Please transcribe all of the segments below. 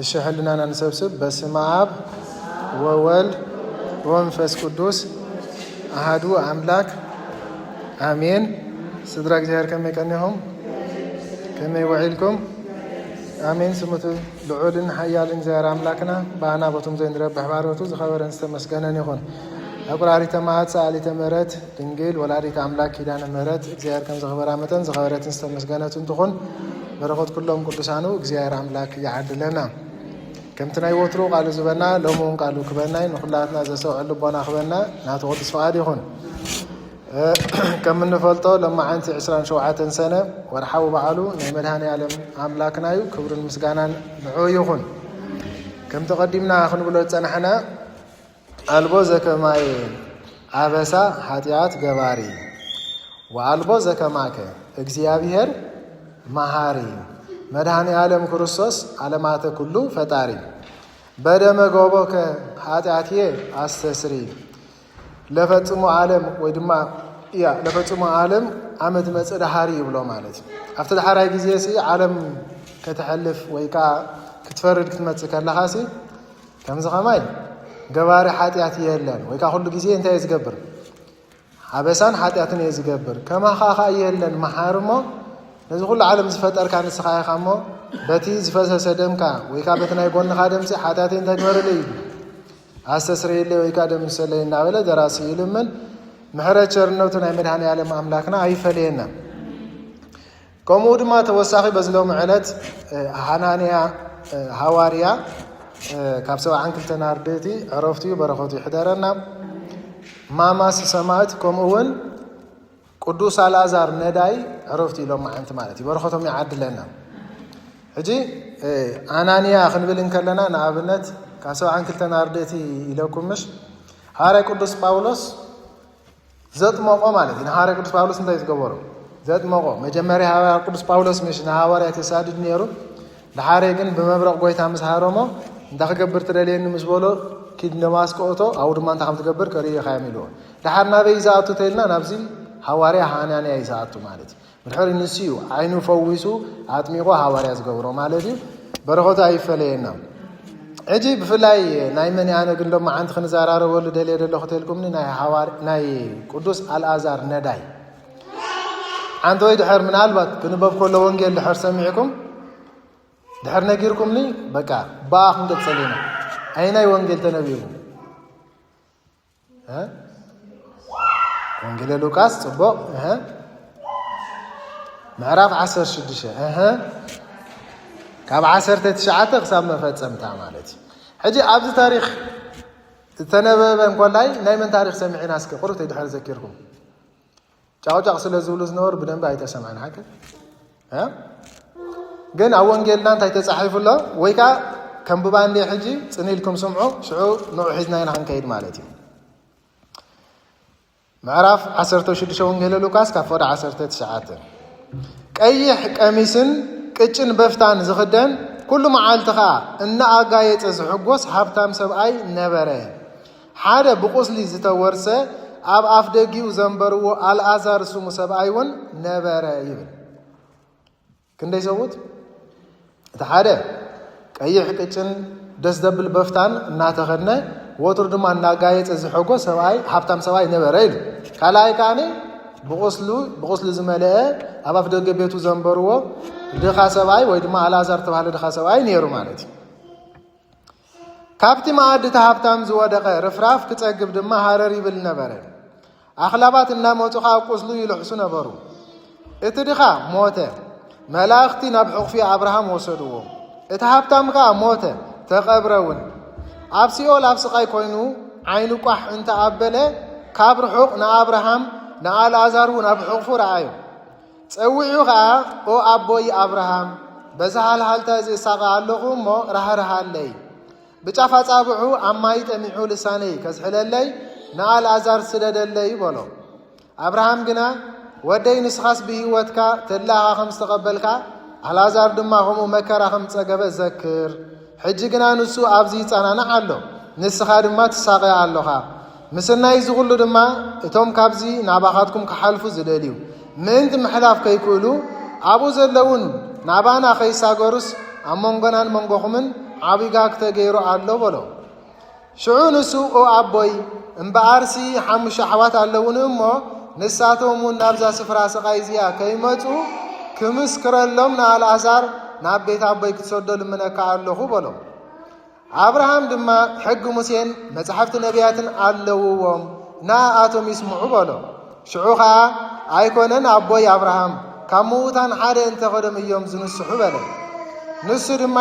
እሺ፣ ሕልናና ንሰብስብ። በስመ አብ ወወልድ ወመንፈስ ቅዱስ አሃዱ አምላክ አሜን። ስድራ እግዚኣብሔር ከመይ ቀኒኹም? ከመይ ውዒልኩም? አሜን። ስሙ እቲ ልዑልን ሓያልን እግዚኣብሔር ኣምላክና ብኣና ቦቱም ዘይንረብሕ ባሮቱ ዝኸበረን ዝተመስገነን ይኹን። ኣቁራሪተ መዓት ሰኣሊተ ምሕረት ድንግል ወላዲት ኣምላክ ኪዳነ ምሕረት እግዚኣብሔር ከም ዘኽበራ መጠን ዝኸበረትን ዝተመስገነትን ትኹን። በረኸት ኩሎም ቅዱሳኑ እግዚኣብሔር ኣምላክ ይዓድለና። ከምቲ ናይ ወትሩ ቃሉ ዝበና ሎሚ እውን ቃሉ ክበናይ ንኩላትና ዘሰውዕል ልቦና ክበና ናቱ ቅዱስ ፍቓድ ይኹን። እ፣ ከም እንፈልጦ ሎማዓንቲ ዕስራን ሸውዓተን ሰነ ወርሓዊ በዓሉ ናይ መድኃኔ ዓለም ኣምላክና እዩ። ክብርን ምስጋናን ንዑ ይኹን። ከምቲ ቀዲምና ክንብሎ ዝጸናሕና ኣልቦ ዘከማየ ኣበሳ ኃጢኣት ገባሪ ወኣልቦ ዘከማከ እግዚኣብሔር መሃሪ መድኃኔ ዓለም ክርስቶስ ዓለማተ ኩሉ ፈጣሪ በደመ ገቦከ ኃጢኣትየ ኣስተስሪ ለፈጽሞ ዓለም ወይ ድማ እያ ለፈጽሞ ዓለም ዓመት መጽእ ደሃሪ ይብሎ ማለት እዩ። ኣብቲ ደሓራይ ግዜ ሲ ዓለም ከተሐልፍ ወይ ከዓ ክትፈርድ ክትመጽእ ከለኻ ሲ ከምዚ ኸማይ ገባሪ ኃጢኣት የለን ወይ ከዓ ኩሉ ግዜ እንታይ እዩ ዝገብር? ሓበሳን ኃጢኣትን እየ ዝገብር። ከማኻ ኸዓ የለን መሓር እሞ ነዚ ኩሉ ዓለም ዝፈጠርካ ንስኻ ኢኻ እሞ በቲ ዝፈሰሰ ደምካ ወይ ከዓ በቲ ናይ ጎንኻ ደምሲ ኃጢኣተይ እንታይ ግበረለይ እዩ ኣስተስረየለይ ወይ ከዓ ደምሰለይ እናበለ ደራሲ ይልምን። ምሕረት ቸርነቱ ናይ መድኃኔ ዓለም ኣምላክና ኣይፈለየና። ከምኡ ድማ ተወሳኺ በዚ ሎሚ ዕለት፣ እ፣ ሃናንያ፣ እ፣ ሃዋርያ፣ እ፣ ካብ ሰብዓን ክልተን ኣርድእቲ ዕረፍቱ እዩ፣ በረኸቱ ይሕደረና። ማማስ ሰማዕት ከምኡ እውን ቅዱስ ኣልኣዛር ነዳይ ዕረፍቱ እዩ ሎማዓንቲ ማለት እዩ። በረኸቶም ይዓድለና። ሕጂ፣ እ፣ ኣናንያ ክንብል እንከለና ንኣብነት ካብ ሰብዓን ክልተን ኣርድእቲ ኢለኩም ምሽ? ሃዋርያ ቅዱስ ጳውሎስ ዘጥመቖ ማለት እዩ። ንሃዋርያ ቅዱስ ጳውሎስ እንታይ ዝገበሮ? ዘጥመቖ። መጀመርያ ሃዋርያ ቅዱስ ጳውሎስ ምሽ ንሃዋርያ ተሳድድ ነይሩ። ደሓረ ግን ብመብረቕ ጎይታ ምስ ሃረሞ፣ "እንታይ ክገብር ትደልየኒ?" ምስ በሎ፣ "ኪድ ደማስቆ እቶ፣ ኣብኡ ድማ እንታይ ከም ትገብር ከርእየኻ እዮም" ኢልዎ። ደሓር ናበይ እዩ ዝኣቱ ተይልና፣ ናብዚ ሃዋርያ ሃናንያ እዩ ዝኣቱ ማለት እዩ። ብድሕሪ ንሱ እዩ ዓይኑ ፈዊሱ ኣጥሚቑ ሃዋርያ ዝገብሮ ማለት እዩ። በረኸቱ ኣይፈለየና። ሕጂ ብፍላይ ናይ መን ኣነ ግን ሎማዓንቲ ክንዘራረበሉ ደልየ ዘለኹ ተልኩምኒ ናይ ሃዋር-፣ ናይ ቅዱስ ኣልኣዛር ነዳይ። ዓንተወይ ድሕር ምናልባት ክንበብ ከሎ ወንጌል ድሕር ሰሚዕኩም፣ ድሕር ነጊርኩምኒ፣ በቃ ብኣ ክንገልጸሉ ኢና። ኣይናይ ወንጌል ተነቢቡ? እ? ወንጌለ ሉቃስ፣ ጽቡቕ። እህ። ምዕራፍ ዓሰርተ ሽዱሽተ፣ እህ። ካብ ዓሰርተ ትሽዓተ ክሳብ መፈጸምታ ማለት እዩ። ሕጂ ኣብዚ ታሪኽ ዝተነበበ እንኮላይ ናይ መን ታሪኽ ሰሚዕና እስከ ቁሩብ ተይ ድሕር ዘኪርኩም? ጫቕጫቕ ስለ ዝብሉ ዝነበሩ ብደንቢ ኣይተሰምዐን ሓቂ። እ? ግን ኣብ ወንጌልና እንታይ ተጻሒፉ ኣሎ? ወይ ከኣ ከንብባ እንድየ ሕጂ ጽን ኢልኩም ስምዑ፣ ሽዑ ንዑ ሒዝና ኢና ክንከይድ ማለት እዩ። ምዕራፍ ዓሰርተ ሽዱሽተ ወንጌለ ሉቃስ ካብ ፈቐዶ ዓሰርተ ትሽዓተ። ቀይሕ ቀሚስን ቅጭን በፍታን ዝኽደን፣ ኩሉ መዓልቲ ኸኣ እናኣጋየጸ ዝሕጎስ ሃብታም ሰብኣይ ነበረ። ሓደ ብቁስሊ ዝተወርሰ ኣብ ኣፍ ደጊኡ ዘንበርዎ ኣልኣዛር ስሙ ሰብኣይ እውን ነበረ ይብል። ክንደይ ሰብኡት? እቲ ሓደ ቀይሕ ቅጭን ደስ ዘብል በፍታን እናተኸድነ ወትሩ ድማ እናጋየጸ ዝሕጎ ሰብኣይ፣ ሃብታም ሰብኣይ ነበረ ኢሉ። ካልኣይ ከኣኒ ብቁስሉ፣ ብቁስሊ ዝመልአ ኣብ ኣፍ ደገ ቤቱ ዘንበርዎ ድኻ ሰብኣይ ወይ ድማ ኣልኣዛር ተባህለ ድኻ ሰብኣይ ነይሩ ማለት እዩ። ካብቲ መኣዲ እቲ ሃብታም ዝወደቐ ርፍራፍ ክጸግብ ድማ ሃረር ይብል ነበረ። ኣኽላባት እናመጹ ኸኣ ኣብ ቁስሉ ይልሕሱ ነበሩ። እቲ ድኻ ሞተ። መላእኽቲ ናብ ሕቑፊ ኣብርሃም ወሰድዎ። እቲ ሃብታም ከኣ ሞተ፣ ተቐብረ እውን። ኣብ ሲኦል ኣብ ስቓይ ኮይኑ ዓይኑ ቋሕ እንተ ኣበለ፣ ካብ ርሑቕ ንኣብርሃም ንኣልኣዛር እውን ኣብ ሕቑፉ ረኣዮ። ጸዊዑ ኸኣ፣ "ኦ ኣቦይ ኣብርሃም፣ በዚ ሃልሃልታ እዚ እሳቐ ኣለኹ እሞ ራህርሃለይ። ብጫፍ ኣጻብዑ ኣብ ማይ ጠሚዑ ልሳነይ ከዝሕለለይ ንኣልኣዛር ስደደለይ" በሎ። ኣብርሃም ግና፣ "ወደይ ንስኻስ ብህይወትካ ተድላኻ ከም ዝተቐበልካ፣ ኣልኣዛር ድማ ከምኡ መከራ ከም ዝጸገበ ዘክር። ሕጂ ግና ንሱ ኣብዚ ይጸናናዕ ኣሎ፣ ንስኻ ድማ ትሳቐ ኣለኻ። ምስናይ እዚ ኹሉ ድማ እቶም ካብዚ ናባኻትኩም ክሓልፉ ዝደልዩ ምእንቲ ምሕላፍ ከይክእሉ፣ ኣብኡ ዘለዉን ናባና ከይሳገሩስ ኣብ መንጎናን መንጎኹምን ዓቢ ጋግ ተገይሩ ኣሎ በሎ። ሽዑ ንሱ፣ ኦ ኣቦይ፣ እምበኣርሲ ሓሙሽተ ኣሕዋት ኣለዉኒ እሞ፣ ንሳቶም እውን ናብዛ ስፍራ ስቓይ እዚኣ ከይመጹ ክምስክረሎም ንኣልኣዛር ናብ ቤት ኣቦይ ክትሰዶ ልምነካ ኣለኹ በሎ። ኣብርሃም ድማ ሕጊ ሙሴን መጻሕፍቲ ነቢያትን ኣለውዎም፣ ንኣቶም ይስምዑ በሎ። ሽዑ ኸኣ ኣይኮነን ኣቦይ ኣብርሃም፣ ካብ ምዉታን ሓደ እንተ ኸደም እዮም ዝንስሑ በለ። ንሱ ድማ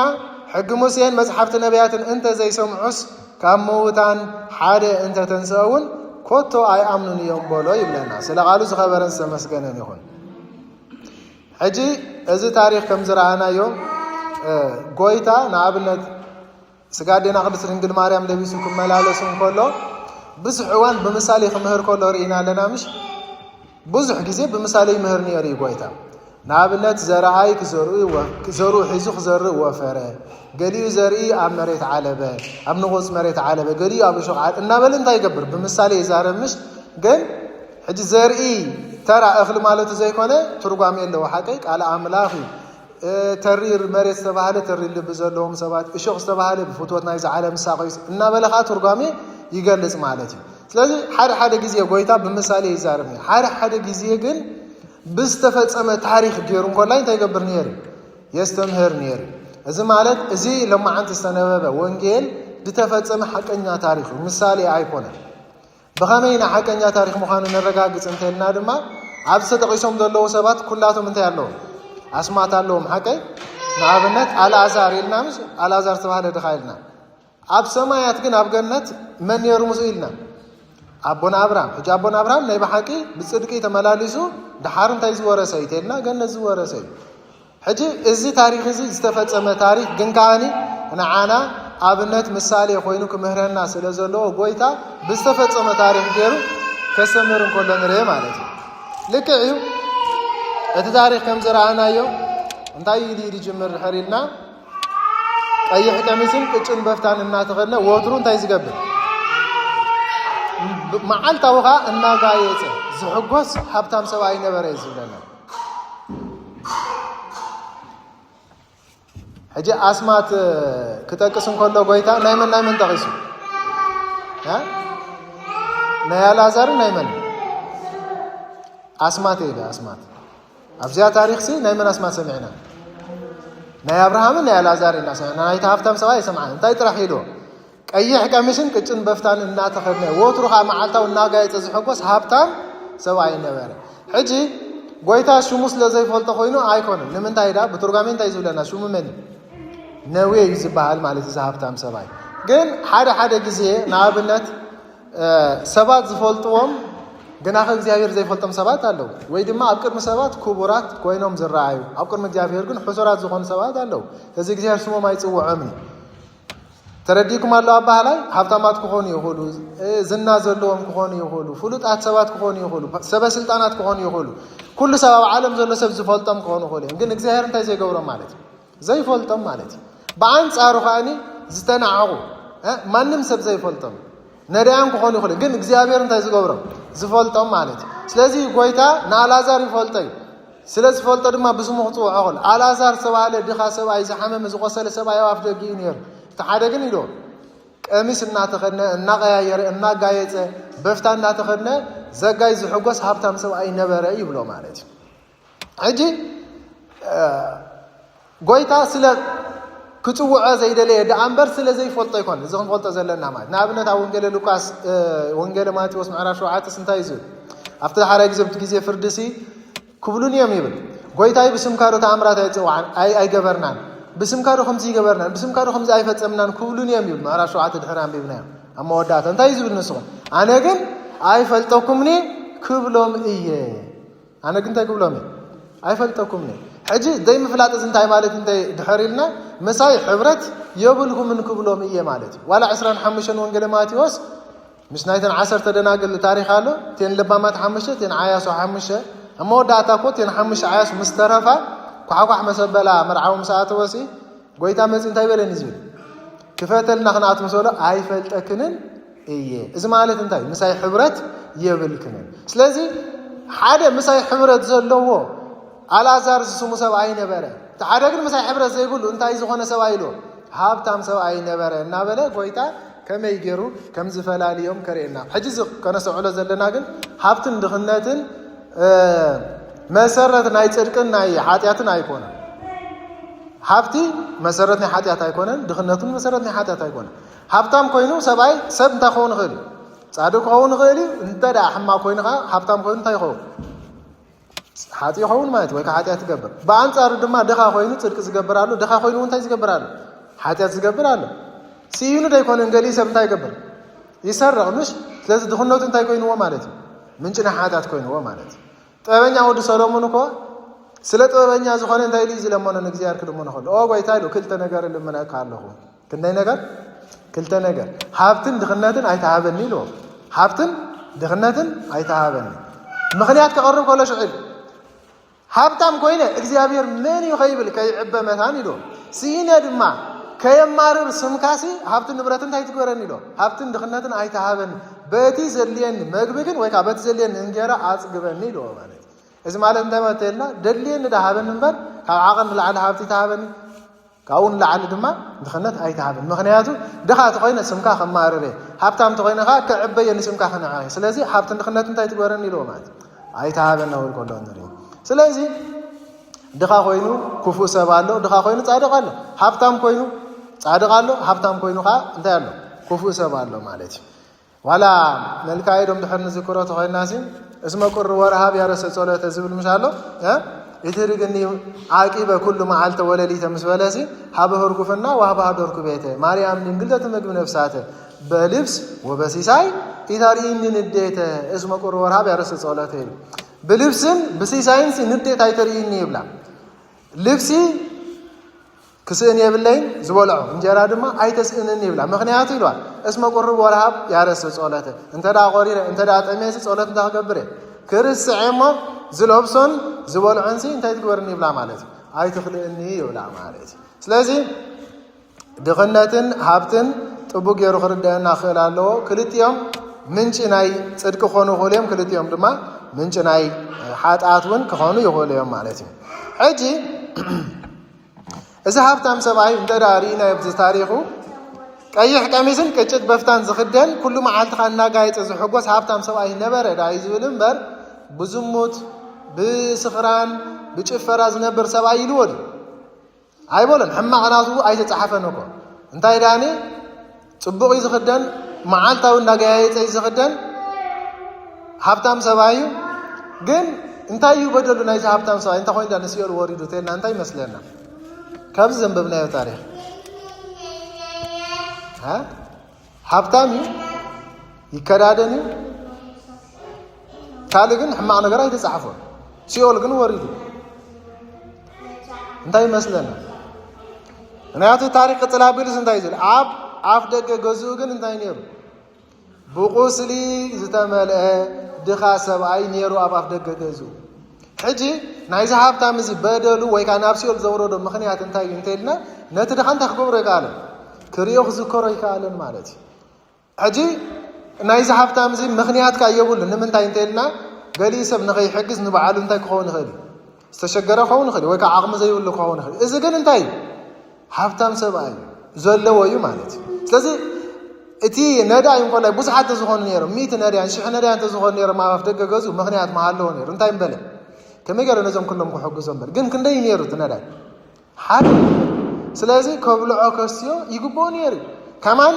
ሕጊ ሙሴን መጻሕፍቲ ነቢያትን እንተ ዘይሰምዑስ ካብ ምዉታን ሓደ እንተ ተንስአ እውን ኮቶ ኣይኣምኑን እዮም በሎ ይብለና። ስለ ቓሉ ዝኸበረን ዝተመስገነን ይኹን። ሕጂ እዚ ታሪኽ ከም ዝረኣናዮ ጎይታ ንኣብነት ስጋ ኣዴና ቅድስት ድንግል ማርያም ለቢሱ ክመላለስ እንከሎ ብዙሕ እዋን ብምሳሌ ክምህር ከሎ ርኢና ኣለና። ምሽ ብዙሕ ግዜ ብምሳሌ ይምህር ነይሩ እዩ ጎይታ። ንኣብነት ዘርኣይ ክዘርኡ ወ- ዘርኡ ሒዙ ክዘርእ ወፈረ። ገሊኡ ዘርኢ ኣብ መሬት ዓለበ፣ ኣብ ንቑጽ መሬት ዓለበ፣ ገሊኡ ኣብ እሾኽ ዓለ እናበለ እንታይ ይገብር? ብምሳሌ ይዛረብ። ምሽ ግን ሕጂ ዘርኢ ተራ እኽሊ ማለቱ ዘይኮነ ትርጓሜ ኣለዎ። ሓቀይ ቃል ኣምላኽ እዩ። ተሪር መሬት ዝተባህለ ተሪር ልቢ ዘለዎም ሰባት፣ እሾኽ ዝተባህለ ብፍትወት ናይዚ ዓለም ሳቐዩስ እናበለ ከዓ ትርጓሜ ይገልጽ ማለት እዩ። ስለዚ ሓደ ሓደ ግዜ ጎይታ ብምሳሌ ይዛረብ ነይሩ። ሓደ ሓደ ግዜ ግን ብዝተፈጸመ ታሪኽ ገይሩ እንኮላይ እንታይ ይገብር ነይሩ? የስተምህር ነይሩ። እዚ ማለት እዚ ለማዓንቲ ዝተነበበ ወንጌል ዝተፈጸመ ሓቀኛ ታሪኽ እዩ፣ ምሳሌ ኣይኮነን። ብኸመይ ኢና ሓቀኛ ታሪኽ ምዃኑ ነረጋግጽ እንተልና ድማ ኣብዚ ተጠቒሶም ዘለዉ ሰባት ኩላቶም እንታይ ኣለዎም? ኣስማት ኣለዎም። ሓቀይ ንኣብነት ኣልኣዛር ኢልና ምስ ኣልኣዛር ዝተባህለ ድኻ ኢልና ኣብ ሰማያት ግን ኣብ ገነት መን ነይሩ ምስኡ ኢልና ኣቦና ኣብርሃም። ሕጂ ኣቦና ኣብርሃም ናይ ብሓቂ ብጽድቂ ተመላሊሱ ድሓር እንታይ ዝወረሰ እዩ ተልና ገነት ዝወረሰ እዩ። ሕጂ እዚ ታሪኽ እዚ ዝተፈጸመ ታሪኽ ግን ከዓኒ ንዓና ኣብነት ምሳሌ ኮይኑ ክምህረና ስለ ዘለዎ ጎይታ ብዝተፈጸመ ታሪኽ ገይሩ ከስተምህር እንከሎ ንርኤ ማለት እዩ። ልክዕ እዩ። እቲ ታሪኽ ከም ዝረኣናዮ እንታይ ኢሉ እዩ ዝጅምር ድሕር ኢልና ቀይሕ ቀሚስን ቅጭን በፍታን እናተኸድነ ወትሩ እንታይ ዝገብር መዓልታዊ ኸዓ እናጋየጸ ዝሕጎስ ሃብታም ሰብኣይ ነበረ እዩ ዝብለና። ሕጂ ኣስማት ክጠቅስ እንከሎ ጎይታ ናይ መን ናይ መን ጠቒሱ? እ? ናይ ኣልኣዛርን ናይ መን ኣስማት ኢለ ኣስማት ኣብዚኣ ታሪኽሲ ናይ መን ኣስማት ሰሚዕና? ናይ ኣብርሃምን ናይ ኣልኣዛር ኢና ሰሚዕና። ናይቲ ሃብታም ሰብኣይ ኣይሰምዓን። እንታይ ጥራሕ ኢሉ? ቀይሕ ቀሚስን ቅጭን በፍታን እናተኸድነ ወትሩ ኸዓ መዓልታዊ እናጋየጸ ዝሕጎስ ሃብታም ሰብኣይ ነበረ። ሕጂ ጎይታ ሽሙ ስለ ዘይፈልጦ ኮይኑ ኣይኮነን። ንምንታይ ዳ ብትርጓሜ እንታይ ዝብለና ሽሙ መን እዩ? ነዌ እዩ ዝበሃል ማለት እዚ ሃብታም ሰብኣይ። ግን ሓደ ሓደ ግዜ ንኣብነት ሰባት ዝፈልጥዎም ግናኸ እግዚኣብሔር ዘይፈልጦም ሰባት ኣለዉ። ወይ ድማ ኣብ ቅድሚ ሰባት ክቡራት ኮይኖም ዝረኣዩ ኣብ ቅድሚ እግዚኣብሔር ግን ሕሱራት ዝኾኑ ሰባት ኣለዉ። እዚ እግዚኣብሔር ስሞም ኣይጽውዖምን እዩ። ተረዲእኩም ኣሎ ኣባህላይ? ሃብታማት ክኾኑ ይኽእሉ፣ ዝና ዘለዎም ክኾኑ ይኽእሉ፣ ፍሉጣት ሰባት ክኾኑ ይኽእሉ፣ ሰበ ስልጣናት ክኾኑ ይኽእሉ። ኩሉ ሰብ ኣብ ዓለም ዘሎ ሰብ ዝፈልጦም ክኾኑ ይኽእሉ እዮም። ግን እግዚኣብሔር እንታይ ዘይገብሮም ማለት እዩ? ዘይፈልጦም ማለት እዩ። ብኣንጻሩ ከዓኒ ዝተናዕቑ ማንም ሰብ ዘይፈልጦም ነዳያን ክኾኑ ይኽእሉ፣ ግን እግዚኣብሔር እንታይ ዝገብሮም ዝፈልጦም ማለት እዩ። ስለዚ ጎይታ ንኣልኣዛር ይፈልጦ እዩ። ስለ ዝፈልጦ ድማ ብስሙ ክፅውዖ ኸሎ ኣልኣዛር ዝተባህለ ድኻ ሰብኣይ ዝሓመመ ዝቆሰለ ሰብኣይ ኣብ ኣፍ ደጊኡ ነይሩ። እቲ ሓደ ግን ኢሉ ቀሚስ እናተኸድነ እናቀያየረ እናጋየፀ በፍታ እናተኸድነ ዘጋይ ዝሕጎስ ሃብታም ሰብኣይ ነበረ ይብሎ ማለት እዩ። ሕጂ ጎይታ ስለ ክጽውዖ ዘይደለየ ደኣ እምበር ስለ ዘይፈልጦ ኣይኮን። እዚ ክንፈልጦ ዘለና ማለት ንኣብነት ኣብ ወንጌለ ሉቃስ ወንጌለ ማቴዎስ ምዕራፍ ሸውዓተስ እንታይ እዩ ዝብል? ኣብቲ ሓደ ግዜ ኣብቲ ግዜ ፍርድሲ ክብሉን እዮም ይብል። ጎይታይ ብስምካ ዶ ተኣምራት ኣይጸዋዕን ኣይገበርናን፣ ብስምካ ዶ ከምዚ ይገበርናን፣ ብስምካ ዶ ከምዚ ኣይፈጸምናን ክብሉን እዮም ይብል። ምዕራፍ ሸውዓተ ድሕሪ ኣንቢብናዮ ኣብ መወዳእታ እንታይ እዩ ዝብል ንስኹም? ኣነ ግን ኣይፈልጠኩምኒ ክብሎም እየ። ኣነ ግን እንታይ ክብሎም እየ? ኣይፈልጠኩምን እየ። ሕጂ ዘይምፍላጥ እዚ እንታይ ማለት እንታይ ድሕር ኢልና ምሳይ ሕብረት የብልኩምን ክብሎም እየ ማለት እዩ። ዋላ ዕስራን ሓሙሽተን ወንጌለ ማቴዎስ ምስ ናይተን ዓሰርተ ደናግል ታሪኽ ኣሎ። እተን ለባማት ሓሙሽተ፣ እተን ዓያሱ ሓሙሽተ፣ ኣብ መወዳእታ እኮ እተን ሓሙሽተ ዓያሱ ምስ ተረፋ ኳሕኳሕ መሰበላ መርዓዊ ምስ ኣተወሲ ጎይታ መፂ እንታይ በለኒ ዝብል ክፈተልና ክንኣት ምሰሎ ኣይፈልጠክንን እየ። እዚ ማለት እንታይ? ምሳይ ሕብረት የብልክንን። ስለዚ ሓደ ምሳይ ሕብረት ዘለዎ ኣልኣዛር ዝስሙ ሰብ ኣይነበረ። እቲ ሓደ ግን ምሳይ ሕብረት ዘይብሉ እንታይ ዝኾነ ሰብ ኣይሎ ሃብታም ሰብኣይ ነበረ እናበለ ጎይታ ከመይ ገይሩ ከም ዝፈላልዮም ከርእየና። ሕጂ እዚ ከነስተውዕሎ ዘለና ግን ሃብትን ድኽነትን፣ እ፣ መሰረት ናይ ጽድቅን ናይ ሓጢኣትን ኣይኮነን። ሃብቲ መሰረት ናይ ሓጢኣት ኣይኮነን፣ ድኽነቱን መሰረት ናይ ሓጢኣት ኣይኮነን። ሃብታም ኮይኑ ሰብኣይ ሰብ እንታይ ክኸውን ይኽእል እዩ? ጻድቅ ክኸውን ይኽእል እዩ። እንተ ደኣ ሕማቕ ኮይኑ ከኣ ሃብታም ኮይኑ እንታይ ይኸውን? ሓጢእ ይኸውን ማለት እዩ፣ ወይ ከዓ ሓጢኣት ይገብር። ብኣንጻሩ ድማ ድኻ ኮይኑ ጽድቂ ዝገብር ኣሎ፣ ድኻ ኮይኑ እውን እንታይ ዝገብር ኣሎ? ሓጢኣት ዝገብር ኣሎ። ስኢኑ ዶ ኣይኮነን ገሊኡ ሰብ እንታይ ይገብር? ይሰርቕ፣ ምሽ? ስለዚ ድኽነቱ እንታይ ኮይንዎ ማለት እዩ? ምንጪ ናይ ሓጢኣት ኮይንዎ ማለት እዩ። ጥበበኛ ወዲ ሰሎሞን እኮ ስለ ጥበበኛ ዝኾነ እንታይ ኢሉ እዩ ዝለመኖ? ንእግዚኣብሔር ክልምኖ ከሎ፣ "ኦ ጎይታ" ኢሉ፣ "ክልተ ነገር እልምነካ ኣለኹ።" ክንደይ ነገር? ክልተ ነገር። "ሃብትን ድኽነትን ኣይትሃበኒ" ኢልዎ። "ሃብትን ድኽነትን ኣይትሃበኒ።" ምኽንያት ከቕርብ ከሎ ሽዑ ኢሉ፣ "ሃብታም ኮይነ እግዚኣብሔር መን እዩ ከይብል ከይዕበ መታን" ኢልዎ። "ስኢነ ድማ ከየማርር ስምካሲ ሃብትን ንብረትን እንታይ ትግበረኒ?" ኢልዎ። "ሃብትን ድኽነትን ኣይትሃበኒ፣ በቲ ዘድልየኒ መግቢ ግን ወይ ከዓ በቲ ዘድልየኒ እንጀራ ኣጽግበኒ" ኢልዎ ማለት እዩ። እዚ ማለት እንታይ ማለት የልና? "ደድልየኒ ዳ ሃበኒ እምበር ካብ ዓቐን ንላዕሊ ሃብቲ ተሃበኒ፣ ካብኡ ንላዕሊ ድማ ድኽነት ኣይተሃበኒ። ምኽንያቱ ድኻ ተኾይነ ስምካ ከማርር እየ፣ ሃብታም ተኾይነ ከዓ ከዕበየ ንስምካ ከንዕቕ እየ። ስለዚ ሃብትን ድኽነት እንታይ ትግበረኒ?" ኢልዎ ማለት እዩ። "ኣይተሃበኒ" ክብል ከሎ ንርኢ። ስለዚ ድኻ ኮይኑ ክፉእ ሰብ ኣሎ፣ ድኻ ኮይኑ ጻድቕ ኣሎ፣ ሃብታም ኮይኑ ጻድቕ ኣሎ፣ ሃብታም ኮይኑ ከዓ እንታይ ኣሎ? ክፉእ ሰብ ኣሎ ማለት እዩ። ዋላ መልክዓ ኢዶም ድሕር ንዝክሮ ተኾይናሲ፣ "እስመ ቁሪ ወረሃብ ያረሰ ጸሎተ" ዝብል ምሽ ኣሎ፣ እ? "ኢትርግኒ ዓቂበ ኩሉ መዓልተ ወለሊተ" ምስ በለሲ፣ "ሀበ ህርጉፍና ወሀበ ሀደርኩ ቤተ ማርያም ድንግል ዘትመግብ ነፍሳተ በልብስ ወበሲሳይ ኢታርኢኒ ንዴተ እስመ ቁሪ ወረሃብ ያረሰ ጸሎተ" ይብል። "ብልብስን ብሲሳይንሲ ንዴት ኣይተርእይኒ" ይብላ። ልብሲ ክስእን የብለይን፣ ዝበልዖ እንጀራ ድማ ኣይተስእንኒ ይብላ። ምኽንያቱ ኢልዋ፣ "እስመ ቁሩብ ወረሃብ ያረስ ጸሎተ"፣ እንተ ደኣ ቆሪረ፣ እንተ ደኣ ጠሜሲ ጸሎት እንታይ ክገብር እየ? ክርስዕ እየ እሞ ዝለብሶን ዝበልዖንሲ እንታይ ትግበርኒ ይብላ ማለት እዩ። ኣይትኽልእኒ ይብላ ማለት እዩ። ስለዚ ድኽነትን ሃብትን ጥቡቅ ገይሩ ክርደአና ክኽእል ኣለዎ። ክልቲኦም ምንጪ ናይ ጽድቂ ክኾኑ ይኽእሉ እዮም፣ ክልቲኦም ድማ ምንጪ ናይ ሓጥኣት እውን ክኾኑ ይኽእሉ እዮም ማለት እዩ። ሕጂ እዚ ሃብታም ሰብኣይ እንተ ደኣ ርኢናዮ ኣብዚ ታሪኹ፣ ቀይሕ ቀሚስን ቅጭት በፍታን ዝኽደን፣ ኩሉ መዓልቲ ኸኣ እናጋየጸ ዝሕጎስ ሃብታም ሰብኣይ ነበረ ደኣ እዩ ዝብል እምበር፣ ብዝሙት፣ ብስኽራን፣ ብጭፈራ ዝነብር ሰብኣይ ኢልዎ ድዩ? ኣይበሎን። ሕማቕ ናቱ ኣይተጻሓፈን እኮ። እንታይ ደኣኒ? ጽቡቕ እዩ ዝኽደን፣ መዓልታዊ እናጋየጸ እዩ ዝኽደን፣ ሃብታም ሰብኣይ እዩ። ግን እንታይ እዩ በደሉ ናይዚ ሃብታም ሰብኣይ? እንታይ ኮይኑ ንሲኦል ወሪዱ ተልና እንታይ ይመስለና? ካብዚ ዘንበብናዮ ታሪኽ። ሃ? ሃብታም እዩ፣ ይከዳደን እዩ። ካልእ ግን ሕማቕ ነገር ኣይተጻሕፎን። ሲኦል ግን ወሪዱ። እንታይ ይመስለና? ምክንያቱ ታሪኽ ቅጽል ኣቢሉስ እንታይ እዩ ዝብል? ኣብ ኣፍ ደገ ገዝኡ ግን እንታይ ነይሩ? ብቑስሊ ዝተመልአ ድኻ ሰብኣይ ነይሩ ኣብ ኣፍ ደገ ገዝኡ። ሕጂ ናይዚ ሃብታም እዚ በደሉ ወይ ከዓ ናብ ሲኦል ዘውረዶ ምኽንያት እንታይ እዩ እንተኢልና፣ ነቲ ድኻ እንታይ ክገብሮ ኣይከኣለን? ክርእዮ ክዝከሮ ኣይከኣለን ማለት እዩ። ሕጂ ናይዚ ሃብታም እዚ ምኽንያት ከኣ የብሉን። ንምንታይ እንተኢልና፣ ገሊኡ ሰብ ንኸይሕግዝ ንባዕሉ እንታይ ክኸውን ይኽእል እዩ? ዝተሸገረ ክኸውን ይኽእል እዩ፣ ወይ ከዓ ዓቕሚ ዘይብሉ ክኸውን ይኽእል እዩ። እዚ ግን እንታይ እዩ? ሃብታም ሰብኣይ እዩ፣ ዘለዎ እዩ ማለት እዩ። ስለዚ እቲ ነዳይ እንኮላይ ብዙሓት እንተዝኾኑ ነይሮም፣ ሚእቲ ነዳያን ሽሕ ነዳያን እንተዝኾኑ ነይሮም ኣብ ኣፍ ደገ ገዝኡ ምኽንያት ምሃለዎ ነይሩ። እንታይ ምበለ? ከመይ ገይረ ነዞም ኩሎም ክሕግዞም በለ? ግን ክንደይ እዩ ነይሩ እቲ ነዳይ? ሓደ። ስለዚ ከብልዖ ከስትዮ ይግብኦ ነይሩ እዩ። ከማን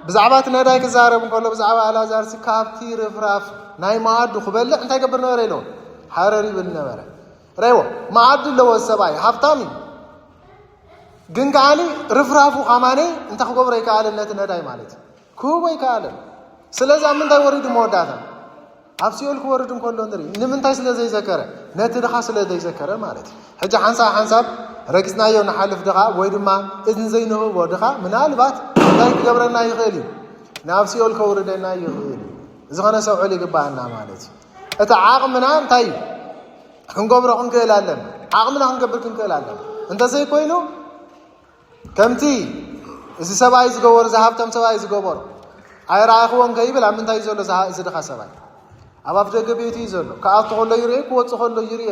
ብዛዕባ እቲ ነዳይ ክዛረብ እንከሎ ብዛዕባ ኣልኣዛርሲ ካብቲ ርፍራፍ ናይ መኣዱ ክበልዕ እንታይ ገብር ነበረ ኢለዎ? ሃረር ይብል ነበረ። ረይዎ፣ መኣዲ ኣለዎ ሰብኣይ፣ ሃብታም እዩ። ግን ከዓኒ ርፍራፉ ከማኒ እንታይ ክገብሮ ኣይከኣለን ነቲ ነዳይ ማለት እዩ። ክህቦ ኣይከኣለን። ስለዚ ኣብ ምንታይ ወሪዱ መወዳእታ? ኣብ ሲኦል ክወርድ እንከሎ ንርኢ። ንምንታይ ስለ ዘይዘከረ? ነቲ ድኻ ስለ ዘይዘከረ ማለት እዩ። ሕጂ ሓንሳብ ሓንሳብ ረጊጽናዮ ንሓልፍ ድኻ ወይ ድማ እዝኒ ዘይንህቦ ድኻ ምናልባት እንታይ ክገብረና ይኽእል እዩ? ናብ ሲኦል ከውርደና ይኽእል እዩ። እዚ ኸነስተውዕል ይግባኣና ማለት እዩ። እቲ ዓቕምና እንታይ እዩ? ክንገብሮ ክንክእል ኣለና። ዓቕምና ክንገብር ክንክእል ኣለና። እንተዘይኮይኑ ከምቲ እዚ ሰብኣይ ዝገበሮ፣ እዚ ሃብታም ሰብኣይ ዝገበሮ፣ "ኣይረኣኽዎን" ከይብል ኣብ ምንታይ እዩ ዘሎ እዚ ሃ-፣ እዚ ድኻ ሰብኣይ? ኣብ ኣፍ ደገ ቤቱ እዩ ዘሎ። ክኣቱ ከሎ ይርኤ፣ ክወጽእ ከሎ ይርኤ።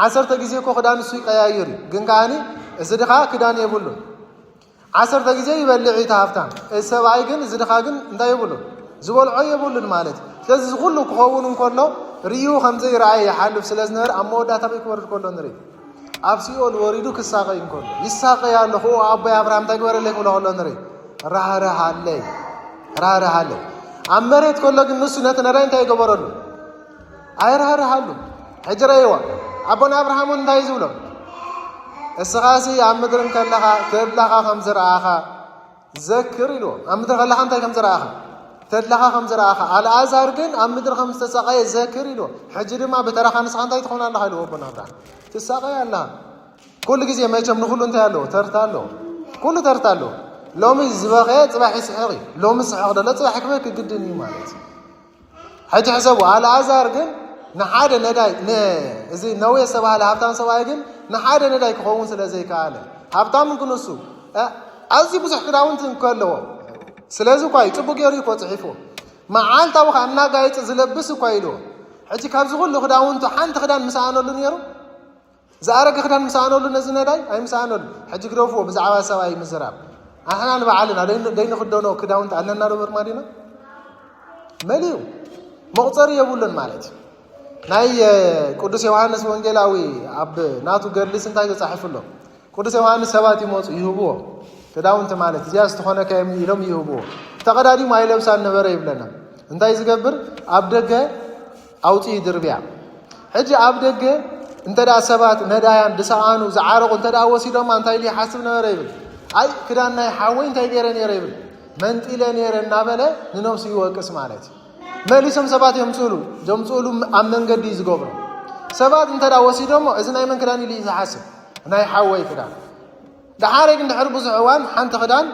ዓሰርተ ግዜ እኮ ክዳን እሱ ይቀያይር እዩ። ግን ከኣኒ እዚ ድኻ ክዳን የብሉን። ዓሰርተ ግዜ ይበልዕ እዩ እቲ ሃብታም። እዚ ሰብኣይ ግን፣ እዚ ድኻ ግን እንታይ የብሉን? ዝበልዖ የብሉን ማለት እዩ። ስለዚ እዚ ኩሉ ክኸውን እንከሎ ርእዩ ከም ዘይረኣየ ይሓልፍ ስለ ዝነበረ ኣብ መወዳእታ ኣበይ ክወርድ ከሎ ንርኢ? ኣብ ሲኦል ወሪዱ ክሳቐይ እንከሎ ይሳቐይ ኣሎ። ክኡ ኣቦይ ኣብርሃም እንታይ ግበረለይ ክብሎ ከሎ ንርኢ? ራህርሃለይ፣ ራህርሃለይ። ኣብ መሬት ከሎ ግን ንሱ ነቲ ነዳይ እንታይ ይገበረሉ? ኣይራህርሃሉ። ሕጂ ረእይዎ። ኣቦና ኣብርሃም እውን እንታይ እዩ ዝብሎ? እስኻሲ ኣብ ምድሪ እንከለኻ ተድላኻ ከም ዝረኣኻ ዘክር ኢልዎ። ኣብ ምድሪ ከለኻ እንታይ ከም ዝረኣኻ? ተድላኻ ከም ዝረኣኻ። ኣልኣዛር ግን ኣብ ምድሪ ከም ዝተሰቐየ ዘክር ኢልዎ። ሕጂ ድማ ብተራኻ ንስኻ እንታይ ትኾን ኣለኻ ኢልዎ ኣቦና ኣብርሃም። ትሳቐይ ኣለኻ። ኩሉ ግዜ መቸም ንኹሉ እንታይ ኣለዎ? ተርታ ኣለዎ። ኩሉ ተርታ ኣለዎ። ሎሚ ዝበኸየ ጽባሕ ይስሕቕ እዩ። ሎሚ ዝስሕቕ ደሎ ጽባሕ ክበኪ ግድን እዩ ማለት እዩ። ሕጂ ሕሰቡ፣ ኣልኣዛር ግን ንሓደ ነዳይ፣ ን-፣ እዚ ነዌ ዝተባህለ ሃብታም ሰብኣይ ግን ንሓደ ነዳይ ክኸውን ስለ ዘይከኣለ፣ ሃብታም እንክንሱ፣ እ፣ ኣዝዩ ብዙሕ ክዳውንቲ እንከለዎ፣ ስለዚ እኳ እዩ፣ ጽቡቅ ገይሩ እዩ እኮ ጽሒፉ። መዓልታዊ ከኣ እናጋየጸ ዝለብስ እኳ ኢልዎ። ሕጂ ካብዚ ኩሉ ክዳውንቱ ሓንቲ ክዳን ምስኣነሉ ነይሩ? ዝኣረገ ክዳን ምስኣነሉ ነዚ ነዳይ? ኣይምስኣነሉ። ሕጂ ግደፍዎ ብዛዕባ ሰብኣይ ምዝራብ። ኣሕና ንባዕልና ደይ-፣ ደይንኽደኖ ክዳውንቲ ኣለና ዶ በርማዲና? መሊኡ። መቑጸሪ የብሉን ማለት እዩ። ናይ፣ እ፣ ቅዱስ ዮሃንስ ወንጌላዊ ኣብ ናቱ ገድልስ እንታይ ተጻሒፉ ኣሎ? ቅዱስ ዮሃንስ ሰባት ይመጹ ይህብዎ። ክዳውንቲ ማለት እዚኣ ዝተኾነካ እዮም ኢሎም ይህብዎ። ተቐዳዲሙ ኣይለብሳን ነበረ ይብለና። እንታይ ዝገብር? ኣብ ደገ ኣውጽኡ ይድርብያ። ሕጂ ኣብ ደገ እንተ ደኣ ሰባት ነዳያን ዝሰኣኑ ዝዓረቑ እንተ ደኣ ወሲዶማ እንታይ ኢሉ ይሓስብ ነበረ ይብል? ኣይ ክዳን ናይ ሓወይ እንታይ ገይረ ነይረ ይብል? መንጢለ ነይረ እናበለ ንነብሱ ይወቅስ ማለት እዩ። መሊሶም ሰባት የምጽእሉ፣ ዘምጽእሉ ኣብ መንገዲ እዩ ዝገብሮ። ሰባት እንተ ደኣ ወሲዶሞ እዚ ናይ መን ክዳን ኢሉ እዩ ዝሓስብ? ናይ ሓወይ ክዳን። ደሓረግ እንድሕር ብዙሕ እዋን ሓንቲ ክዳን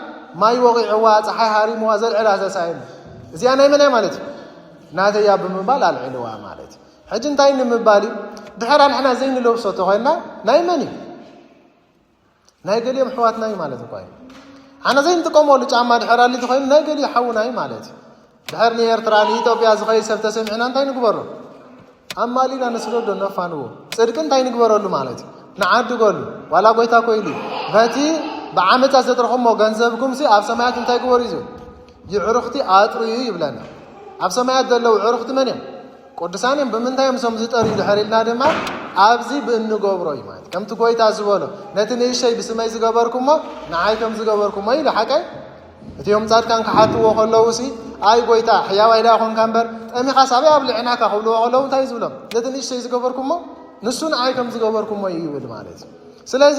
ማይ ወቒዕዋ፣ ጸሓይ ሃሪምዋ ዘልዕላ ተሳኢኑ። እዚኣ ናይ መን እያ ማለት እዩ? ናተይ እያ ብምባል ኣልዒልዋ ማለት እዩ። ሕጂ እንታይ ንምባል እዩ? ድሕር ኣንሕና ዘይንለብሶ ተኾይንና ናይ መን እዩ? ናይ ገሊኦም ኣሕዋትና እዩ ማለት እኳ እዩ። ኣነ ዘይንጥቀመሉ ጫማ ድሕር ኣሊ ተኾይኑ ናይ ገሊኡ ሓውና እዩ ማለት እዩ። ድሕር ንኤርትራ ንኢትዮጵያ ዝኸይድ ሰብ ተሰሚዕና እንታይ ንግበሮ? ኣማሊና ንስደዶ ነፋንዎ። ጽድቂ እንታይ ንግበረሉ ማለት እዩ? ንዓድገሉ። ዋላ ጎይታ እኮ ኢሉ እዩ። በቲ ብዓመጻ ዘጥረኹሞ ገንዘብኩምሲ ኣብ ሰማያት እንታይ ግበሩ እዩ ዝብል? ይዕሩኽቲ ኣጥርዩ ይብለና። ኣብ ሰማያት ዘለዉ ዕሩኽቲ መን እዮም? ቅዱሳን እዮም። ብምንታይ እዮም እሶም ዝጠርዩ ድሕር ኢልና ድማ ኣብዚ ብእንገብሮ እዩ ማለት። ከምቲ ጎይታ ዝበሎ ነቲ ንእሸይ ብስመይ ዝገበርኩሞ ንዓይ ከም ዝገበርኩሞ ኢሉ ሓቀይ። እቲኦም ጻድቃን ክሓትዎ ከለውሲ ኣይ ጎይታ ሕያዋይ ደኣ ኮንካ እምበር ጠሚኻስ ኣበይ ኣብልዕናካ ክብልዎ ከለዉ እንታይ ዝብሎም? ነቲ ንእሸይ ዝገበርኩሞ ንሱ ንዓይ ከም ዝገበርኩሞ እዩ ይብል ማለት እዩ። ስለዚ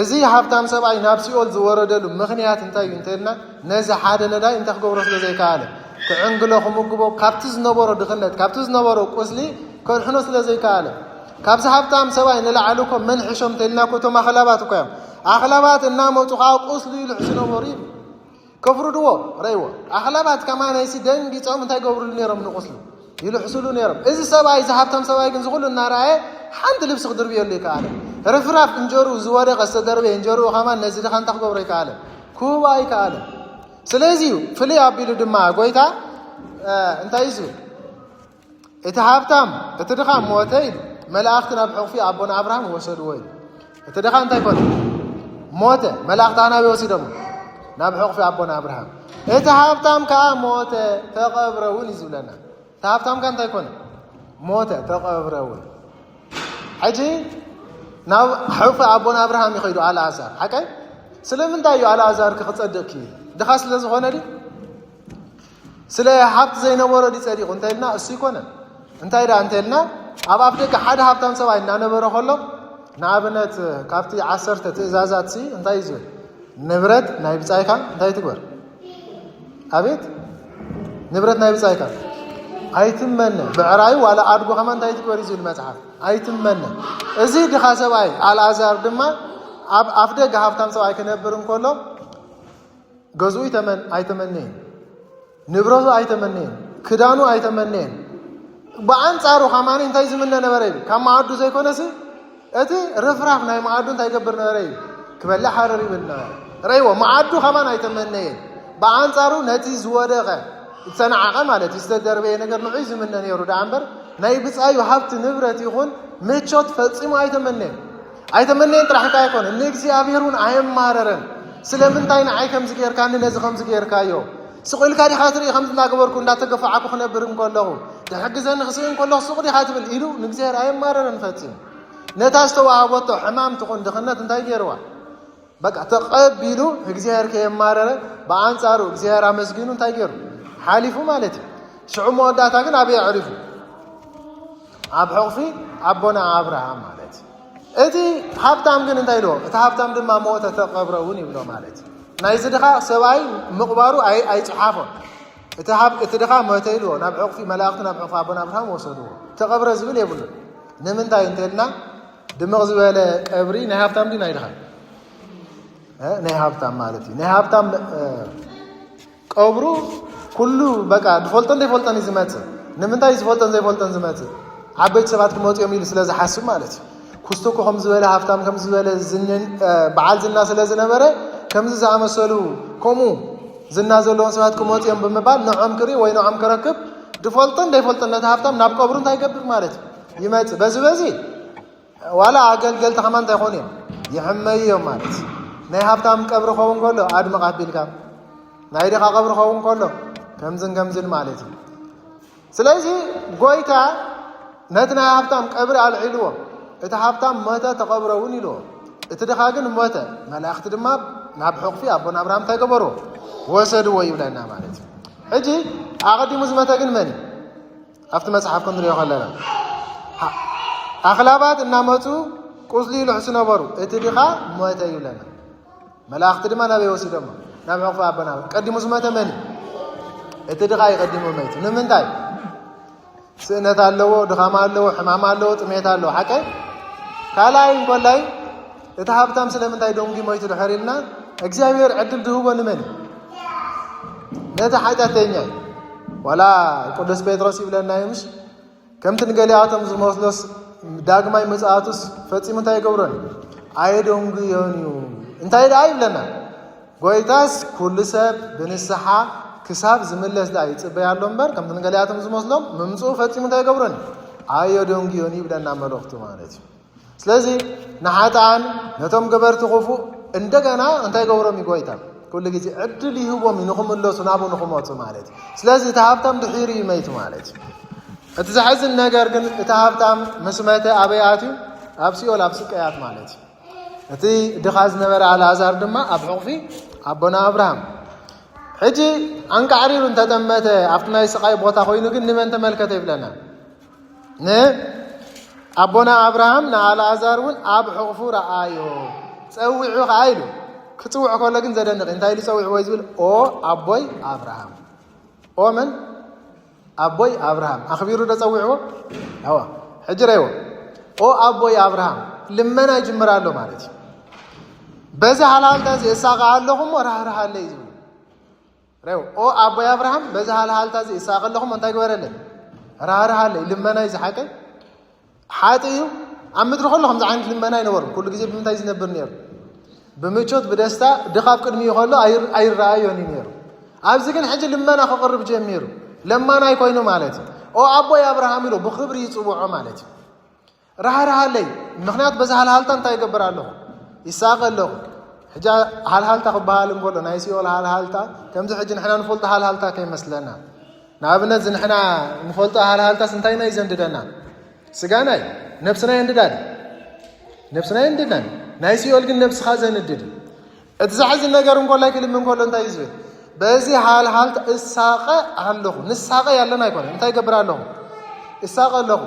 እዚ ሃብታም ሰብኣይ ናብ ሲኦል ዝወረደሉ ምኽንያት እንታይ እዩ እንተልና፣ ነዚ ሓደ ነዳይ እንታይ ክገብሮ ስለ ዘይከኣለ፣ ክዕንግሎ ክምግቦ ካብቲ ዝነበሮ ድኽነት፣ ካብቲ ዝነበሮ ቁስሊ ከድሕኖ ስለ ዘይከኣለ፣ ካብዚ ሃብታም ሰብኣይ ንላዕሊ እኮ መን ሕሾም እንተልና እኮ እቶም ኣኽላባት እኮ እዮም። ኣኽላባት እናመፁ ከዓ ቁስሉ ይልሕሱ ነበሩ ይብል። ከፍርድዎ ረእይዎ። ኣኽላባት ከማነይሲ ደንጊፆም እንታይ ገብርሉ ነይሮም? ንቁስሉ ይልሕስሉ ነይሮም። እዚ ሰብኣይ፣ እዚ ሃብታም ሰብኣይ ግን ዝኹሉ እናረኣየ ሓንቲ ልብሲ ክድርብየሉ ይከኣለ። ርፍራፍ እንጀሩ ዝወደቐ ዝተደርበየ እንጀሩ ከማን ነዚ ድኻ እንታይ ክገብሮ ይከኣለ? ክህቦ ኣይከኣለ። ስለዚ እዩ ፍልይ ኣቢሉ ድማ ጎይታ፣ እ፣ እንታይ እዩ ዝብል? እቲ ሃብታም፣ እቲ ድኻ ሞተ ኢሉ፣ መላእኽቲ ናብ ሕቑፊ ኣቦና ኣብርሃም ወሰድዎ ኢሉ። እቲ ድኻ እንታይ ኮነ? ሞተ። መላእኽቲ ናበይ ወሲዶሞ? ናብ ሕቑፊ ኣቦና ኣብርሃም። እቲ ሃብታም ከኣ ሞተ፣ ተቐብረ እውን እዩ ዝብለና። እቲ ሃብታም ከ እንታይ ኮነ? ሞተ፣ ተቐብረ እውን። ሕጂ ናብ ሕቑፊ ኣቦና ኣብርሃም ይኸይዱ ኣልኣዛር። ሓቀይ? ስለምንታይ እዩ ኣልኣዛር ክጸድቕ ክኢሉ? ድኻ ስለ ዝኾነ ድዩ? ስለ ሃብቲ ዘይነበሮ ድዩ ጸዲቑ እንተልና፣ እሱ ኣይኮነን። እንታይ ደኣ እንተልና፣ ኣብ ኣፍ ደገ ሓደ ሃብታም ሰብኣይ እናነበረ ከሎ፣ ንኣብነት ካብቲ ዓሰርተ ትእዛዛት ሲ እንታይ እዩ ዝብል? ንብረት ናይ ብጻይካ እንታይ ትግበር? ኣቤት፣ ንብረት ናይ ብጻይካ ኣይትመነ። ብዕራዩ ዋላ ኣድጎ ከማን እንታይ ትግበር እዩ ዝብል መጽሓፍ? ኣይትመነ። እዚ ድኻ ሰብኣይ ኣልኣዛር ድማ ኣብ ኣፍ ደገ ሃብታም ሰብኣይ ክነብር እንከሎ ገዝኡ ኣይተመን-፣ ኣይተመነየን። ንብረቱ ኣይተመነየን። ክዳኑ ኣይተመነየን። ብኣንጻሩ ከማን እንታይ ዝምነ ነበረ እዩ? ካብ መኣዱ ዘይኮነሲ እቲ ርፍራፍ ናይ መኣዱ እንታይ ይገብር ነበረ እዩ? ክበልዕ ሃረር ይብል ነበረ። ረእይዎ፣ መኣዱ ከማን ኣይተመነየን። ብኣንጻሩ ነቲ ዝወደቐ፣ ዝተናዕቐ ማለት እዩ፣ ዝተደርበየ ነገር ንዑ እዩ ዝምነ ነይሩ ደኣ እምበር ናይ ብጻዩ ሃብቲ ንብረት ይኹን ምቾት ፈጺሙ ኣይተመነየን። ኣይተመነየን ጥራሕ እንታይ ኣይኮነን፣ ንእግዚኣብሔር እውን ኣየማረረን። ስለምንታይ ንዓይ ከምዚ ጌርካኒ፣ ነዚ ከምዚ ጌርካዮ? ስቕ ኢልካ ዲኻ ትርኢ? ከምዚ እናገበርኩ እንዳተገፋዓኩ ክነብር እንከለኹ፣ ትሕግዘኒ ክስእ እንከለኹ ስቕ ዲኻ ትብል? ኢሉ ንእግዚኣብሔር ኣየማረረን ፈጺሙ። ነታ ዝተዋህበቶ ሕማም ትኹን ድኽነት እንታይ ገይርዋ? በቃ ተቐቢሉ እግዚኣብሔር ከየማረረ፣ ብኣንጻሩ እግዚኣብሔር ኣመስጊኑ እንታይ ገይሩ? ሓሊፉ ማለት እዩ። ሽዑ መወዳእታ ግን ኣበይ ኣዕሪፉ? ኣብ ሕቕፊ ኣቦና ኣብርሃም ማለት እዩ። እቲ ሃብታም ግን እንታይ ኢልዎ? እቲ ሃብታም ድማ ሞተ፣ ተቐብረ እውን ይብሎ ማለት እዩ። ናይዚ ድኻ ሰብኣይ ምቕባሩ ኣይ-፣ ኣይጽሓፎን። እቲ ሃብ-፣ እቲ ድኻ ሞተ ኢልዎ፣ ናብ ሕቕፊ መላእኽቲ ናብ ሕቕፊ ኣቦና ኣብርሃም ወሰድዎ። ተቐብረ ዝብል የብሉን። ንምንታይ እንተልና ድምቕ ዝበለ ቀብሪ ናይ ሃብታም ድዩ ናይ ድኻ? እ፣ ናይ ሃብታም ማለት እዩ። ናይ ሃብታም፣ እ፣ ቀብሩ ኩሉ በቃ ዝፈልጦን ዘይፈልጦን እዩ ዝመጽእ። ንምንታይ ዝፈልጦን ዘይፈልጦን ዝመጽእ? ዓበይቲ ሰባት ክመጹ እዮም ኢሉ ስለ ዝሓስብ ማለት እዩ። ኩስቶ እኮ ከም ዝበለ ሃብታም ከም ዝበለ ዝንን፣ እ፣ በዓል ዝና ስለ ዝነበረ ከምዚ ዝኣመሰሉ ከምኡ ዝና ዘለዎም ሰባት ክመጹ እዮም ብምባል ንዖም ክርኢ ወይ ንዖም ክረክብ ዝፈልጦን ዘይፈልጦን ነቲ ሃብታም ናብ ቀብሩ እንታይ ይገብር ማለት እዩ? ይመጽእ። በዚ በዚ ዋላ ኣገልገልቲ ከማን እንታይ ይኾኑ እዮም? ይሕመዩ እዮም ማለት እዩ። ናይ ሃብታም ቀብሪ ኸውን ከሎ ኣድምቕ ኣቢልካ፣ ናይ ድኻ ቀብሪ ኸውን ከሎ ከምዝን ከምዝን ማለት እዩ። ስለዚ ጎይታ ነቲ ናይ ሃብታም ቀብሪ ኣልዒልዎ፣ እቲ ሃብታም ሞተ ተቐብረ እውን ኢልዎ፣ እቲ ድኻ ግን ሞተ። መላእኽቲ ድማ ናብ ሕቕፊ ኣቦና ኣብርሃም እንታይ ገበርዎ? ወሰድዎ ይብለና ማለት እዩ። ሕጂ ኣቐዲሙ ዝመተ ግን መን እዩ? ኣብቲ መጽሓፍ ክንሪኦ ከለና፣ ሃ-፣ ኣኽላባት እናመጹ ቁስሊ ይልሕሱ ነበሩ፣ እቲ ድኻ ሞተ ይብለና። መላእኽቲ ድማ ናበይ ወሲዶሞ? ናብ ሕቕፊ ኣቦና። ቀዲሙ ዝመተ መን እዩ? እቲ ድኻ እዩ ቀዲሙ መይቱ። ንምንታይ? ስእነት ኣለዎ፣ ድኻም ኣለዎ፣ ሕማም ኣለዎ፣ ጥሜት ኣለዎ። ሓቀይ? ካልኣይ እንኮላይ እቲ ሃብታም ስለምንታይ ደንጉዩ ሞይቱ ድሕር ኢልና፣ እግዚኣብሔር ዕድል ዝህቦ ንመን እዩ? ነቲ ሓጢኣተኛ እዩ። ዋላ ቅዱስ ጴጥሮስ ይብለና እዩ፣ ምሽ? ከምቲ ንገሊኣቶም ዝመስሎስ ዳግማይ ምጽኣቱስ ፈጺሙ እንታይ ይገብሮን? ኣየደንጉዮን እዩ። እንታይ ደኣ ይብለና? ጎይታስ ኩሉ ሰብ ብንስሓ ክሳብ ዝምለስ ደኣ ይጽበያ ኣሎ እምበር፣ ከምቲ ንገሊኣቶም ዝመስሎም ምምጽኡ ፈጺሙ እንታይ ይገብሮን? ኣየደንጉዮን ይብለና መልእኽቱ ማለት እዩ። ስለዚ ንሓጥኣን ነቶም ገበርቲ ክፉእ እንደገና እንታይ ገብሮም እዩ ጎይታ? ኩሉ ግዜ ዕድል ይህቦም እዩ ንኽምለሱ፣ ናብኡ ንኽመጹ ማለት እዩ። ስለዚ እቲ ሃብታም ድሒሩ እዩ መይቱ ማለት እዩ። እቲ ዘሕዝን ነገር ግን እቲ ሃብታም ምስ መተ ኣበይ ኣትዩ? ኣብ ሲኦል፣ ኣብ ስቀያት ማለት እዩ። እቲ ድኻ ዝነበረ ኣልኣዛር ድማ ኣብ ሕቑፊ ኣቦና ኣብርሃም። ሕጂ ኣንቃዕሪሩ እንተጠመተ ኣብቲ ናይ ስቓይ ቦታ ኮይኑ ግን ንመን ተመልከተ ይብለና? ንኣቦና ኣብርሃም ንኣልኣዛር እውን ኣብ ሕቑፉ ረኣዮ፣ ጸዊዑ ኸዓ ኢሉ። ክጽውዕ ከሎ ግን ዘደንቕ እዩ። እንታይ ኢሉ ጸዊዕዎ እዩ ዝብል? ኦ ኣቦይ ኣብርሃም። ኦ መን? ኣቦይ ኣብርሃም። ኣኽቢሩ ዶ ጸዊዕዎ? ኣዋ። ሕጂ ረእይዎ። ኦ ኣቦይ ኣብርሃም። ልመና ይጅምር ኣሎ ማለት እዩ። በዚ ሃልሃልታ እዚ እሳቐ ኣለኹ እሞ ራህርሃለይ ዝብል። ረው፣ ኦ ኣቦይ ኣብርሃም፣ በዚ ሃልሃልታ እዚ እሳቐ ኣለኹ እሞ እንታይ ግበረለይ? ራህርሃለይ። ልመና እዩ ዝሓቀ። ሓጢ እዩ። ኣብ ምድሪ ከሎ ከምዚ ዓይነት ልመና ኣይነበሩን። ኩሉ ግዜ ብምንታይ ዝነብር ነይሩ? ብምቾት፣ ብደስታ፣ ድኻ ኣብ ቅድሚኡ ከሎ ኣይር-፣ ኣይረኣዮን እዩ ነይሩ። ኣብዚ ግን ሕጂ ልመና ክቕርብ ጀሚሩ። ለማናይ ኮይኑ ማለት እዩ። ኦ ኣቦይ ኣብርሃም ኢሉ ብኽብሪ ይጽውዖ ማለት እዩ። ራህርሃለይ፣ ምኽንያት በዚ ሃልሃልታ እንታይ ይገብር ኣለኹ? ይሳቐ ኣለኹ። ሕጂ ሃልሃልታ ክበሃል እንከሎ፣ ናይ ሲኦል ሃልሃልታ፣ ከምዚ ሕጂ ንሕና ንፈልጦ ሃልሃልታ ከይመስለና። ንኣብነት፣ እዚ ንሕና ንፈልጦ ሃልሃልታስ እንታይ ናይ ዘንድደና? ስጋና እዩ። ነብስና የንድዳ ድዩ? ነብስና የንድዳን። ናይ ሲኦል ግን ነብስኻ ዘንድድ እዩ። እቲ ዘሕዝን ነገር እንኮላይ ክልምን ከሎ እንታይ እዩ ዝብል? በዚ ሃልሃልታ እሳቐ ኣለኹ። ንሳቐ ያለን ኣይኮነን። እንታይ ይገብር ኣለኹ? እሳቐ ኣለኹ።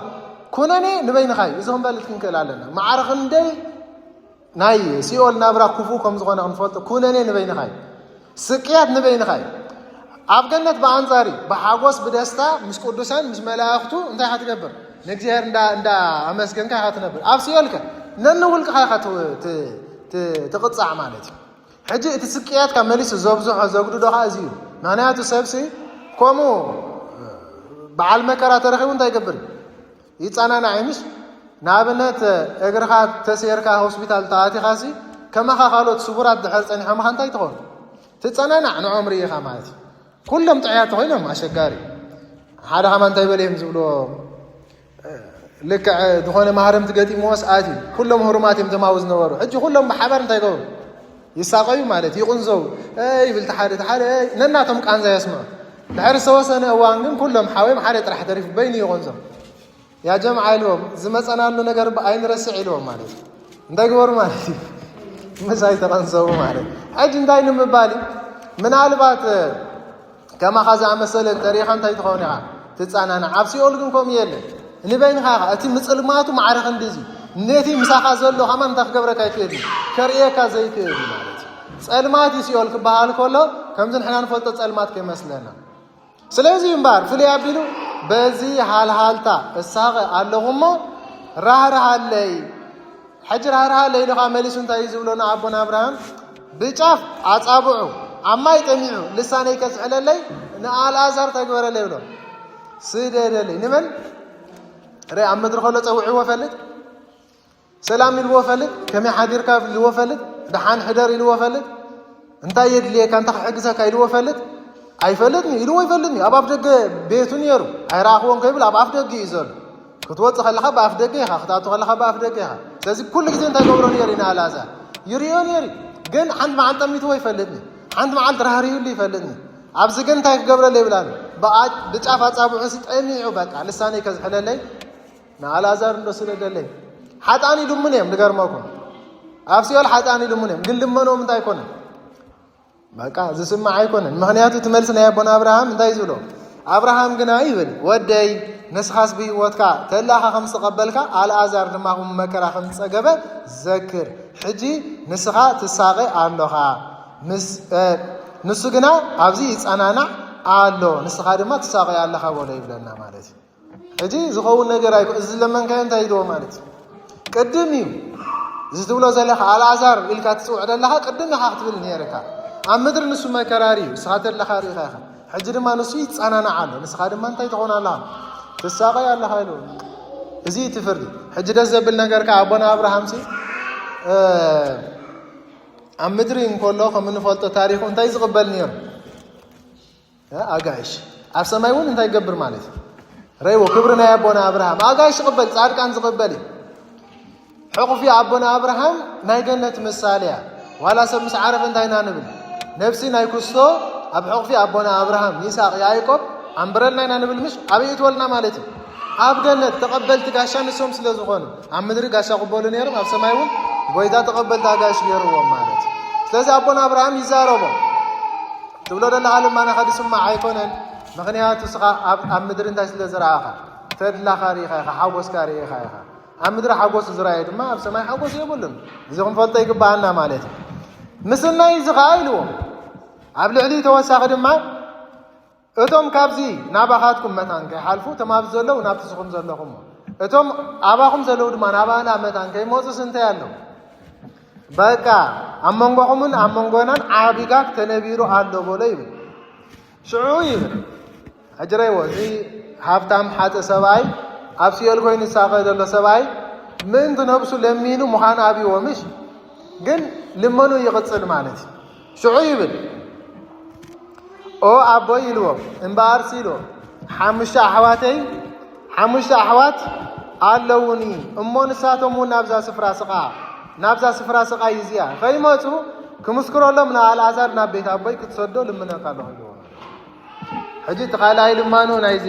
ኩነኔ ንበይንኻ እዩ። እዚ ክንፈልጥ ክንክእል ኣለና። ማዕረ ክንደይ ናይ ሲኦል ናብራ ክፉእ ከም ዝኾነ ክንፈልጦ፣ ኩነኔ ንበይንኻ እዩ። ስቅያት ንበይንኻ እዩ። ኣብ ገነት ብኣንጻር እዩ። ብሓጎስ፣ ብደስታ፣ ምስ ቅዱሳን፣ ምስ መላእኽቱ እንታይ ኢኻ ትገብር? ንእግዚኣብሔር እንዳ-፣ እንዳ ኣመስገንካ ኢኻ ትነብር። ኣብ ሲኦል ከ ነንውልቅኻ ኢኻ ት-፣ ት-፣ ት-፣ ትቕጻዕ ማለት እዩ። ሕጂ እቲ ስቅያትካ መሊሱ ዘብዝሖ፣ ዘጉድዶ ኸዓ እዚ እዩ። ምኽንያቱ ሰብሲ ከምኡ በዓል መከራ ተረኺቡ እንታይ ይገብር? ይጸናናዕ እዩ፣ ምሽ? ንኣብነት እግርኻ ተሰይርካ ሆስፒታል ተኣቲኻሲ ከማኻ ካልኦት ስቡራት ድሕር ጸኒሖምኻ እንታይ ትኾን? ትጸናናዕ ንዖም ርኢኻ ማለት እዩ። ኩሎም ጥዕያት ተኾይኖም ኣሸጋሪ። ሓደ ኸማ እንታይ በለ እዮም ዝብልዎ? ልክዕ ዝኾነ ማህረምቲ ገጢምዎስ ኣትዩ። ኩሎም ህሩማት እዮም ተማዊ ዝነበሩ። ሕጂ ኩሎም ብሓባር እንታይ ይገብሩ? ይሳቐዩ ማለት ይቕንዘው። "እ" ይብል እቲ ሓደ፣ እቲ ሓደ "እ" ነናቶም ቃንዛ የስምዑ። ድሕሪ ዝተወሰነ እዋን ግን ኩሎም ሓወዮም ሓደ ጥራሕ ተሪፉ በይኑ ይቕንዘው። "ያ ጀምዓ" ኢልዎም፣ "ዝመጸናሉ ነገር ብ-፣ ኣይንረስዕ" ኢልዎም ማለት እዩ። እንታይ ግበሩ ማለት እዩ? ምሳይ ተቐንዘቡ ማለት። ሕጂ እንታይ ንምባል እዩ? ምናልባት ከማኻ ዝኣመሰለ እንተሪኢኻ እንታይ ትኸውን ኢኻ? ትጻናናዕ። ኣብ ሲኦል ግን ከምኡ የለን። ንበይንኻ ኢኻ። እቲ ምጽልማቱ ማዕረ ክንዲ እዚ። ነቲ ምሳኻ ዘሎ ከማን እንታይ ክገብረካ ይክእል እዩ? ከርእየካ ዘይክእል እዩ ማለት እዩ። ጸልማት እዩ ሲኦል ክበሃል ከሎ፣ ከምዚ ንሕና ንፈልጦ ጸልማት ከይመስለና። ስለዚ እዩ እምበኣር ፍልይ ኣቢሉ፣ "በዚ ሃልሃልታ እሳቐ ኣለኹ እሞ፣ ራህርሃለይ." ሕጂ ራህርሃለይ ኢሉ ኸዓ መሊሱ እንታይ እዩ ዝብሎ ንኣቦና ኣብርሃም? "ብጫፍ ኣጻብዑ ኣብ ማይ ጠሚዑ ልሳነይ ከዝሕለለይ ንኣልኣዛር ተግበረለይ" ይብሎ። "ስደደለይ" ንመን? ረ ኣብ ምድሪ ከሎ ጸዊዕዎ ፈልጥ? ሰላም ኢልዎ ፈልጥ? ከመይ ሓዲርካ ኢልዎ ፈልጥ? ደሓን ሕደር ኢልዎ ፈልጥ? እንታይ የድልየካ? እንታይ ክሕግዘካ ኢልዎ ፈልጥ? ኣይፈልጥን እዩ፣ ኢልዎ ኣይፈልጥን እዩ። ኣብ ኣፍ ደገ ቤቱ ነይሩ። "ኣይረኣኽዎን" ከይብል ኣብ ኣፍ ደገ እዩ ዘሎ። ክትወጽእ ከለኻ ብኣፍ ደገ ኢኻ፣ ክትኣቱ ከለኻ ብኣፍ ደገ ኢኻ። ስለዚ ኩሉ ግዜ እንታይ ገብሮ ነይሩ እዩ ንኣልኣዛር? ይርእዮ ነይሩ እዩ። ግን ሓንቲ መዓልቲ ጠሚትዎ ኣይፈልጥን እዩ። ሓንቲ መዓልቲ ራህሪሁሉ ይፈልጥን እዩ። ኣብዚ ግን እንታይ ክገብረሉ ይብላሉ? ብኣ-፣ ብጫፍ ኣጻብዑ ሲ ጠሚዑ በቃ ልሳነይ ከዝሕለለይ ንኣልኣዛር እንዶ ስደደለይ። ሓጣን ይልምኑ እዮም፣ ንገርመኩም። ኣብ ሲኦል ሓጣን ይልምኑ እዮም፣ ግን ልመኖም እንታይ ኣይኮነን። በቃ ዝስማዕ ኣይኮነን። ምኽንያቱ እቲ መልሲ ናይ ኣቦና ኣብርሃም እንታይ እዩ ዝብሎ? ኣብርሃም ግና ይብል፣ "ወደይ፣ ንስኻስ ብህይወትካ ተላኻ ከም ዝተቐበልካ፣ ኣልኣዛር ድማ ከም መከራ ከም ዝጸገበ ዘክር። ሕጂ ንስኻ ትሳቐ ኣለኻ። ምስ-፣ እ፣ ንሱ ግና ኣብዚ ይጸናናዕ ኣሎ፣ ንስኻ ድማ ትሳቐ ኣለኻ" በሎ ይብለና ማለት እዩ። ሕጂ ዝኸውን ነገር ኣይኮ-፣ እዚ ዝለመንካዮ እንታይ ኢልዎ ማለት እዩ? ቅድም እዩ። እዚ ትብሎ ዘለኻ ኣልኣዛር ኢልካ ትጽውዕ ዘለኻ ቅድም ኢኻ ክትብል ነይርካ። ኣብ ምድሪ ንሱ መከራሪ እዩ፣ ንስኻ ተለኻ ርኢኻ ኢኻ። ሕጂ ድማ ንሱ ይጸናናዕ ኣሎ፣ ንስኻ ድማ እንታይ ትኾን ኣለኻ? ትሳቐይ ኣለኻ ኢልዎ። እዚ እዩ እቲ ፍርዲ። ሕጂ ደስ ዘብል ነገር ከኣ ኣቦና ኣብርሃምሲ፣ እ፣ ኣብ ምድሪ እንከሎ ከም እንፈልጦ ታሪኹ እንታይ ዝቕበል ነይሩ? እ፣ ኣጋይሽ። ኣብ ሰማይ እውን እንታይ ይገብር ማለት እዩ? ረይዎ፣ ክብሪ ናይ ኣቦና ኣብርሃም። ኣጋይሽ ዝቕበል፣ ጻድቃን ዝቕበል እዩ። ሕቑፊ ኣቦና ኣብርሃም ናይ ገነት ምሳሌ እያ። ዋላ ሰብ ምስ ዓረፈ እንታይ ኢና ንብል? ነብሲ ናይ ክስቶ ኣብ ሕቑፊ ኣቦና ኣብርሃም፣ ይስሐቅ፣ ያዕቆብ ኣንብረልና ኢና ንብል፣ ምሽ? ኣበይ እትወልና ማለት እዩ? ኣብ ገነት ተቐበልቲ ጋሻ ንሶም ስለ ዝኾኑ፣ ኣብ ምድሪ ጋሻ ቅበሉ ነይሮም፣ ኣብ ሰማይ እውን ጎይታ ተቐበልቲ ኣጋይሽ ገይርዎም ማለት እዩ። ስለዚ ኣቦና ኣብርሃም ይዛረቦ። ትብሎ ዘለኻ ልማናኻ ዝስማዕ ኣይኮነን። ምኽንያቱ እስኻ ኣብ፣ ኣብ ምድሪ እንታይ ስለ ዝረኣኻ? ተድላኻ ርኢኻ ኢኻ፣ ሓጎስካ ርኢኻ ኢኻ። ኣብ ምድሪ ሓጎስ ዝረኣየ ድማ ኣብ ሰማይ ሓጎስ የብሉን። እዚ ክንፈልጦ ይግብኣና ማለት እዩ። ምስናይ እዚ ኸኣ ኢልዎ። ኣብ ልዕሊ ተወሳኺ ድማ፣ "እቶም ካብዚ ናባኻትኩም መታን ከይሓልፉ፣ እቶም ኣብዚ ዘለዉ ናብቲ ንስኹም ዘለኹም፣ እቶም ኣባኹም ዘለዉ ድማ ናባና መታን ከይመጹስ እንታይ ኣሎ?" በቃ፣ ኣብ መንጎኹምን ኣብ መንጎናን ዓቢ ጋግ ተነቢሩ ኣሎ በሎ ይብል። ሽዑ ይብል፣ ሕጂ ረይዎ፣ እዚ ሃብታም ሓጥእ ሰብኣይ፣ ኣብ ሲኦል ኮይኑ ዝሳቐ ዘሎ ሰብኣይ፣ ምእንቲ ነብሱ ለሚኑ ምዃኑ ኣብይዎ፣ ምሽ? ግን ልመኑ ይቕጽል ማለት እዩ። ሽዑ ይብል፣ "ኦ ኣቦይ" ኢልዎም፣ "እምበኣርሲ" ኢልዎም፣ "ሓሙሽተ ኣሕዋተይ፣ ሓሙሽተ ኣሕዋት ኣለዉኒ እሞ፣ ንሳቶም እውን ናብዛ ስፍራ ስቓ፣ ናብዛ ስፍራ ስቓይ እዚኣ ከይመጹ፣ ክምስክረሎም ንኣልኣዛር ናብ ቤት ኣቦይ ክትሰዶ ልምነካ ኣለኹ" ኢልዎም። ሕጂ እቲ ካልኣይ ልማኑ ናይዚ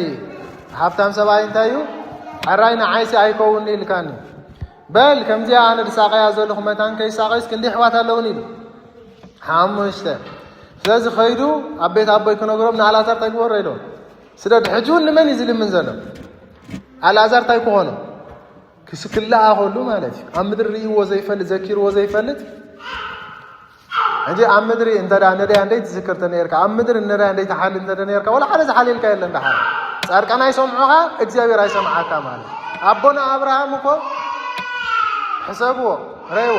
ሃብታም ሰብኣይ እንታይ እዩ? "ሕራይ ንዓይሲ ኣይከውን ኢልካኒ። በል፣ ከምዚኣ ኣነ ዝሳቐያ ዘለኹ መታን ከይሳቐይስ ክንደይ ኣሕዋት ኣለዉኒ?" ኢሉ። "ሓሙሽተ። ስለዚ ከይዱ ኣብ ቤት ኣቦይ ክነግሮም ንኣልኣዛር እንታይ ግበሮ?" ኢልዎ። "ስደድ። ሕጂ እውን ንመን እዩ ዝልምን ዘሎ? ኣልኣዛር እንታይ ክኾኖ? ክስ-፣ ክለኣኸሉ ማለት እዩ። ኣብ ምድሪ ርእይዎ ዘይፈልጥ፣ ዘኪርዎ ዘይፈልጥ። ሕጂ ኣብ ምድሪ እንተ ደኣ ነዳያ እንደይ ትዝክር እንተ ነርካ፣ ኣብ ምድሪ ነዳያ እንደይ ትሓሊ እንተ ነርካ፣ ወላ ሓደ ዝሓልየልካ የለን ደሓር። ጻድቃን ኣይሰምዑኻ፣ እግዚኣብሔር ኣይሰምዓካ ማለት እዩ። ኣቦና ኣብርሃም እኮ ሕሰብዎ፣ ረእይዎ።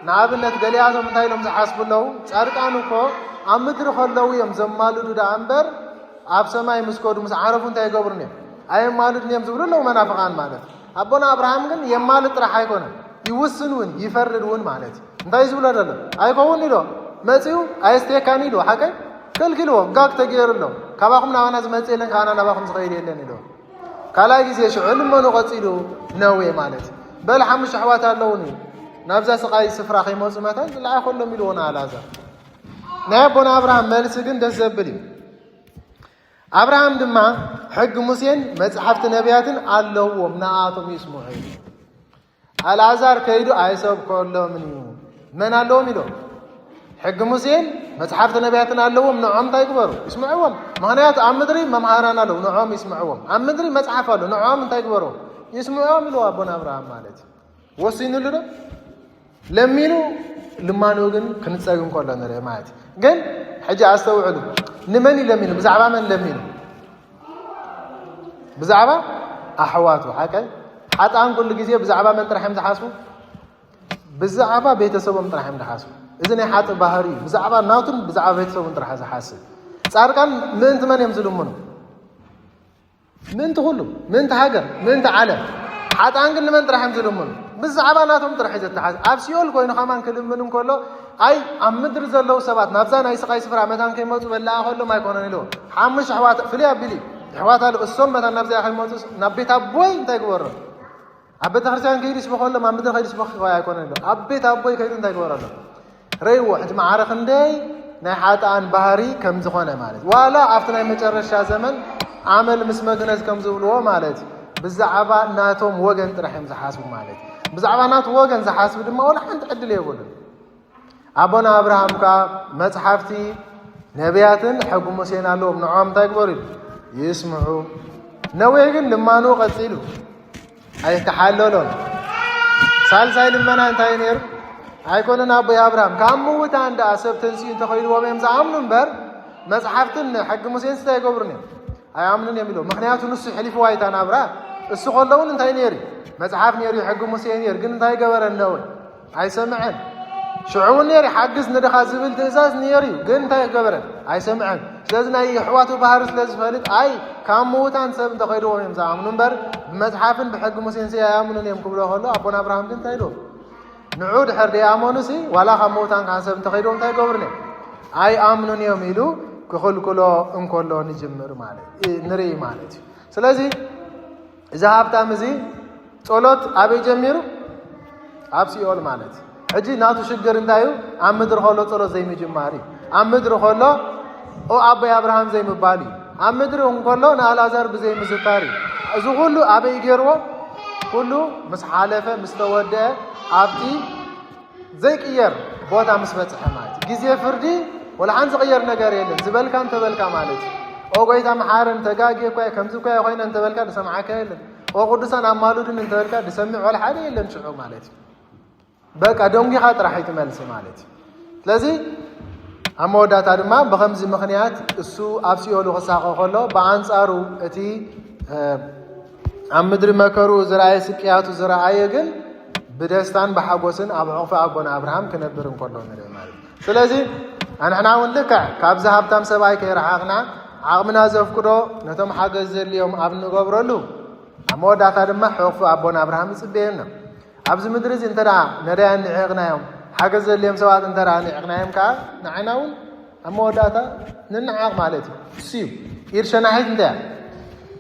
ንኣብነት ገሊኣቶም እንታይ ኢሎም ዝሓስቡ ኣለዉ? ጻድቃን እኮ ኣብ ምድሪ ከለዉ እዮም ዘማልዱ ደኣ እምበር፣ ኣብ ሰማይ ምስ ከዱ፣ ምስ ዓረፉ እንታይ ይገብሩን እዮም? ኣየማልዱን እዮም ዝብሉ ኣለዉ መናፍቓን ማለት። ኣቦና ኣብርሃም ግን የማልድ ጥራሕ ኣይኮነን፣ ይውስን እውን፣ ይፈርድ እውን ማለት እዩ። እንታይ ዝብሎ ዘሎ? ኣይከውን ኢሎ፣ መጺኡ ኣየስተየካን ኢሉ፣ ሓቀይ ከልኪልዎ፣ ጋግ ተገይሩ ኣሎ። ካባኹም ናባና ዝመጽእ የለን፣ ካባና ናባኹም ዝኸይድ የለን ኢሎ። ካልኣይ ግዜ ሽዑ ልመኑ ቀጺሉ ነዌ ማለት እዩ። በል ሓሙሽተ ኣሕዋት ኣለዉኒ፣ ናብዛ ስቓይ ስፍራ ከይመፁ መታን ዝለኣኸሎም ኢልዎ ንኣልኣዛር። ናይ ኣቦና ኣብርሃም መልሲ ግን ደስ ዘብል እዩ። ኣብርሃም ድማ ሕጊ ሙሴን መጽሓፍቲ ነቢያትን ኣለዎም፣ ንኣቶም ይስምዑ ኢሉ። ኣልኣዛር ከይዱ ኣይሰብከሎምን እዩ። መን ኣለዎም ኢሎም? ሕጊ ሙሴን መጽሓፍቲ ነቢያትን ኣለዎም፣ ንዖም እንታይ ግበሩ? ይስምዕዎም። ምኽንያቱ ኣብ ምድሪ መምሃራን ኣለዉ፣ ንዖም ይስምዕዎም። ኣብ ምድሪ መጽሓፍ ኣሎ፣ ንዖም እንታይ ግበሩ? ይስምዕዎም ኢልዎ ኣቦና ኣብርሃም ማለት እዩ። ወሲኑሉ ዶ? ለሚኑ። ልማኑ ግን ክንጸግ እንከሎ ንርኢ ማለት እዩ። ግን ሕጂ ኣስተውዕሉ፣ ንመን እዩ ለሚኑ? ብዛዕባ መን ለሚኑ? ብዛዕባ ኣሕዋቱ። ሓቀይ ሓጣን ኩሉ ግዜ ብዛዕባ መን ጥራሕ እዮም ዝሓስቡ? ብዛዕባ ቤተሰቦም ጥራሕ እዮም ዝሓስቡ። እዚ ናይ ሓጢ ባህሪ እዩ። ብዛዕባ ናቱን ብዛዕባ ቤተሰቡን ጥራሕ ዝሓስብ። ጻድቃን ምእንቲ መን እዮም ዝልምኑ? ምእንቲ ኩሉ፣ ምእንቲ ሃገር፣ ምእንቲ ዓለም። ሓጣን ግን ንመን ጥራሕ እዮም ዝልምኑ? ብዛዕባ ናቶም ጥራሕ እዩ ዘተሓዝ። ኣብ ሲኦል ኮይኑ ከማን ክልምን እንከሎ፣ ኣይ ኣብ ምድሪ ዘለዉ ሰባት ናብዛ ናይ ስቓይ ስፍራ መታን ከይመፁ በላኣ ከሎም ኣይኮነን ኢልዎ። ሓሙሽ ኣሕዋት ፍልይ ኣቢሉ እዩ። ኣሕዋት ኣሉ እሶም መታን ናብዚኣ ከይመፁ ናብ ቤት ኣቦይ እንታይ ግበሮ? ኣብ ቤተ ክርስቲያን ከይዱ ይስበኸሎም፣ ኣብ ምድሪ ከይዱ ይስበኽ ኣይኮነን ኢልዎ። ኣብ ቤት ኣቦይ ከይዱ እንታይ ግበረሎም? ረይዎ ሕጂ ማዕረ ክንደይ ናይ ሓጥኣን ባህሪ ከም ዝኾነ ማለት እዩ። ዋላ ኣብቲ ናይ መጨረሻ ዘመን ኣመል ምስ መግነዝ ከም ዝብልዎ ማለት እዩ። ብዛዕባ ናቶም ወገን ጥራሕ እዮም ዝሓስቡ ማለት እዩ። ብዛዕባ ናቱ ወገን ዝሓስቡ ድማ ዋላ ሓንቲ ዕድል የብሉን። ኣቦና ኣብርሃም ከኣ መጽሓፍቲ ነቢያትን ሕጊ ሙሴን ኣለዎም፣ ንዖም እንታይ ግበሩ ኢሉ? ይስምዑ። ነዌ ግን ልማኑ ቀጺሉ። ኣይተሓለሎን። ሳልሳይ ልመና እንታይ ነይሩ? ኣይኮነን ኣቦይ ኣብርሃም፣ ካብ ምውታን ደኣ ሰብ ተንሲኡ እንተኸይድዎም እዮም ዝኣምኑ እምበር፣ መጽሓፍትን ሕጊ ሙሴን እንታይ ይገብሩን እዮም? ኣይኣምኑን እዮም ኢሉ። ምኽንያቱ ንሱ ሕሊፍዋ እታ ናብራ። እሱ ከሎ እውን እንታይ ነይሩ? መጽሓፍ ነይሩ፣ ሕጊ ሙሴ ነይሩ። ግን እንታይ ገበረ? ነወ ኣይሰምዐን። ሽዑ እውን ነይሩ፣ ሓግዝ ንድኻ ዝብል ትእዛዝ ነይሩ እዩ። ግን እንታይ ገበረ? ኣይሰምዐን። ስለዚ ናይ ኣሕዋቱ ባህሪ ስለ ዝፈልጥ፣ ኣይ ካብ ምውታን ሰብ እንተኸይድዎም እዮም ዝኣምኑ እምበር፣ ብመጽሓፍን ብሕጊ ሙሴን ሲ ኣይኣምኑን እዮም ክብሎ ከሎ፣ ኣቦና ኣብርሃም ግን እንታይ ኢሉ? ንዑ ድሕር ደይኣመኑሲ፣ ዋላ ካብ ምውታን ካን ሰብ እንተኸይድዎም እንታይ ይገብሩን እዮም? ኣይኣምኑን እዮም ኢሉ ክኽልክሎ እንከሎ ንጅምር ማለት፣ እ፣ ንርኢ ማለት እዩ። ስለዚ እዚ ሃብታም እዚ ጸሎት ኣበይ ጀሚሩ? ኣብ ሲኦል ማለት እዩ። ሕጂ ናቱ ሽግር እንታይ እዩ? ኣብ ምድሪ ከሎ ጸሎት ዘይምጅማር እዩ። ኣብ ምድሪ ከሎ ኦ ኣቦይ ኣብርሃም ዘይምባል እዩ። ኣብ ምድሪ እንከሎ ንኣልኣዛር ብዘይምዝካር እዩ። እዚ ኩሉ ኣበይ ገይርዎ? ኩሉ ምስ ሓለፈ፣ ምስ ተወደአ፣ ኣብቲ ዘይቅየር ቦታ ምስ በጽሐ ማለት እዩ። ግዜ ፍርዲ ወላ ሓንቲ ዝቕየር ነገር የለን። ዝበልካ እንተበልካ ማለት እዩ። ኦ ጎይታ መሓረን፣ ተጋግየ እኳ እየ፣ ከምዚ እኳ እየ ኮይነ እንተበልካ ዝሰምዓካ የለን። ኦ ቅዱሳን ኣማሉድን እንተበልካ ዝሰምዕ ወላ ሓደ የለን ሽዑ ማለት እዩ። በቃ ደንጒኻ ጥራሕ እዩ ትመልሲ ማለት እዩ። ስለዚ ኣብ መወዳእታ ድማ ብኸምዚ ምኽንያት እሱ ኣብ ሲኦሉ ክሳቐ ከሎ፣ ብኣንጻሩ እቲ፣ እ፣ ኣብ ምድሪ መከሩ ዝረኣየ፣ ስቅያቱ ዝረኣየ ግን ብደስታን ብሓጎስን ኣብ ሕቑፊ ኣቦና ኣብርሃም ክነብር እንከሎ ንርኢ ማለት እዩ። ስለዚ ኣንሕና እውን ልክዕ ካብዚ ሃብታም ሰብኣይ ከይረሓቕና፣ ዓቕምና ዘፍቅዶ ነቶም ሓገዝ ዘድልዮም ኣብ እንገብረሉ፣ ኣብ መወዳእታ ድማ ሕቑፊ ኣቦና ኣብርሃም ይጽበየና። ኣብዚ ምድሪ እዚ እንተ ደኣ ነዳያን ንዒቕናዮም፣ ሓገዝ ዘድልዮም ሰባት እንተ ደኣ ንዒቕናዮም ከኣ፣ ንዓና እውን ኣብ መወዳእታ ንነዓቕ ማለት እዩ። እሱ እዩ። ኢድ ሸናሒት እንታይ እያ?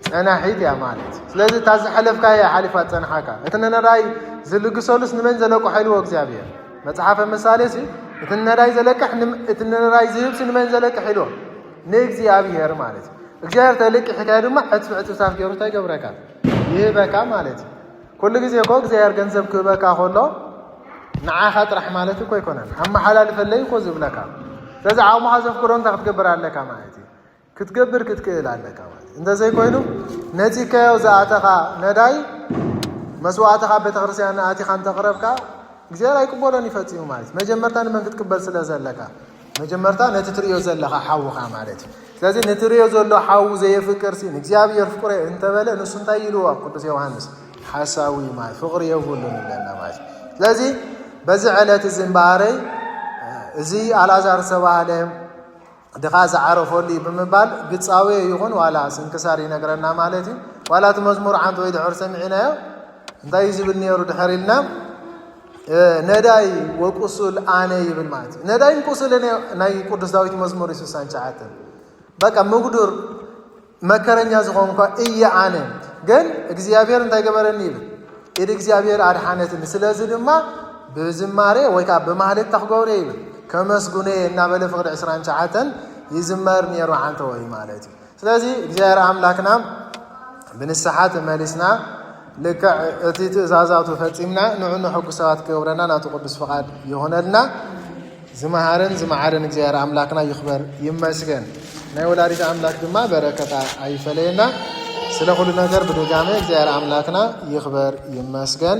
ጸናሒት እያ ማለት እዩ። ስለዚ እታ ዝሓለፍካያ እያ ሓሊፋ ትጸንሓካ። እቲ ንነዳይ ዝልግሰሉስ ንመን ዘለቅሖ ኢልዎ እግዚኣብሔር? መጽሓፈ ምሳሌ ሲ፣ እቲ ንነዳይ ዘለቅሕ ንም-፣ እቲ ንነዳይ ዝህብሲ ንመን ዘለቅሕ ኢልዎ? ንእግዚኣብሔር ማለት እዩ። እግዚኣብሔር ተለቂሕካዮ ድማ ዕጽፊ ዕጽፍታት ገይሩ እንታይ ይገብረካ? ይህበካ ማለት እዩ። ኩሉ ግዜ እኮ እግዚኣብሔር ገንዘብ ክህበካ ከሎ ንዓኻ ጥራሕ ማለት እኮ ኣይኮነን። ኣመሓላልፈለይ እኮ ዝብለካ። ስለዚ ዓቕምኻ ዘፍቅዶ እንታይ ክትገብር ኣለካ ማለት እዩ? ክትገብር ክትክእል ኣለካ ማለት እዩ። እንተዘይኮይኑ ነጺካዮ ዝኣተኻ ነዳይ መስዋዕትኻ ቤተክርስትያን ኣቲኻ እንተቕረብካ እግዚኣብሔር ኣይቅበሎን እዩ ፈጺሙ ማለት እዩ። መጀመርታ ንመን ክትቅበል ስለ ዘለካ? መጀመርታ ነቲ ትርእዮ ዘለኻ ሓውኻ ማለት እዩ። ስለዚ ንትርእዮ ዘሎ ሓው ዘየፍቅር ሲ ንእግዚኣብሔር ፍቅሮ እንተበለ ንሱ እንታይ ኢልዎ ኣብ ቅዱስ ዮሃንስ? ሓሳዊ ማለት ፍቅሪ የብሉን ይብለና ማለት እዩ። ስለዚ በዚ ዕለት እዚ እምበኣረይ እዚ ኣልኣዛር ዝተባህለ ድኻ ዝዓረፈሉ እዩ ብምባል ግጻዊ ይኹን ዋላ ስንክሳር ይነግረና ማለት እዩ። ዋላ እቲ መዝሙር ዓንተ ወይ ድሕር ሰሚዕናዮ እንታይ እዩ ዝብል ነይሩ ድሕር ኢልና፣ እ፣ ነዳይ ወቁሱል ኣነ ይብል ማለት እዩ። ነዳይን ቁሱልን ናይ ቅዱስ ዳዊት መዝሙር እዩ ስሳን ትሽዓተ። በቃ ምጉዱር መከረኛ ዝኾንኳ እየ ኣነ፣ ግን እግዚኣብሔር እንታይ ገበረኒ ይብል፣ ኢድ እግዚኣብሔር ኣድሓነትኒ። ስለዚ ድማ ብዝማሬ ወይ ከዓ ብማህሌት ክገብሮ ይብል። ከመስግኖ እናበለ ፍቕዲ ዕስራን ትሽዓተን ይዝመር ነይሩ ዓንተወይ ማለት እዩ። ስለዚ እግዚኣብሔር ኣምላክና ብንስሓ ተመሊስና ልክዕ እቲ ትእዛዛቱ ፈፂምና ንዑ ንሕጉስ ሰባት ክገብረና ናቱ ቅዱስ ፍቓድ ይሆነልና። ዝመሃርን ዝመዓርን እግዚኣብሔር ኣምላክና ይኽበር ይመስገን። ናይ ወላዲት ኣምላክ ድማ በረከታ ኣይፈለየና። ስለ ኩሉ ነገር ብድጋሚ እግዚኣብሔር ኣምላክና ይኽበር ይመስገን።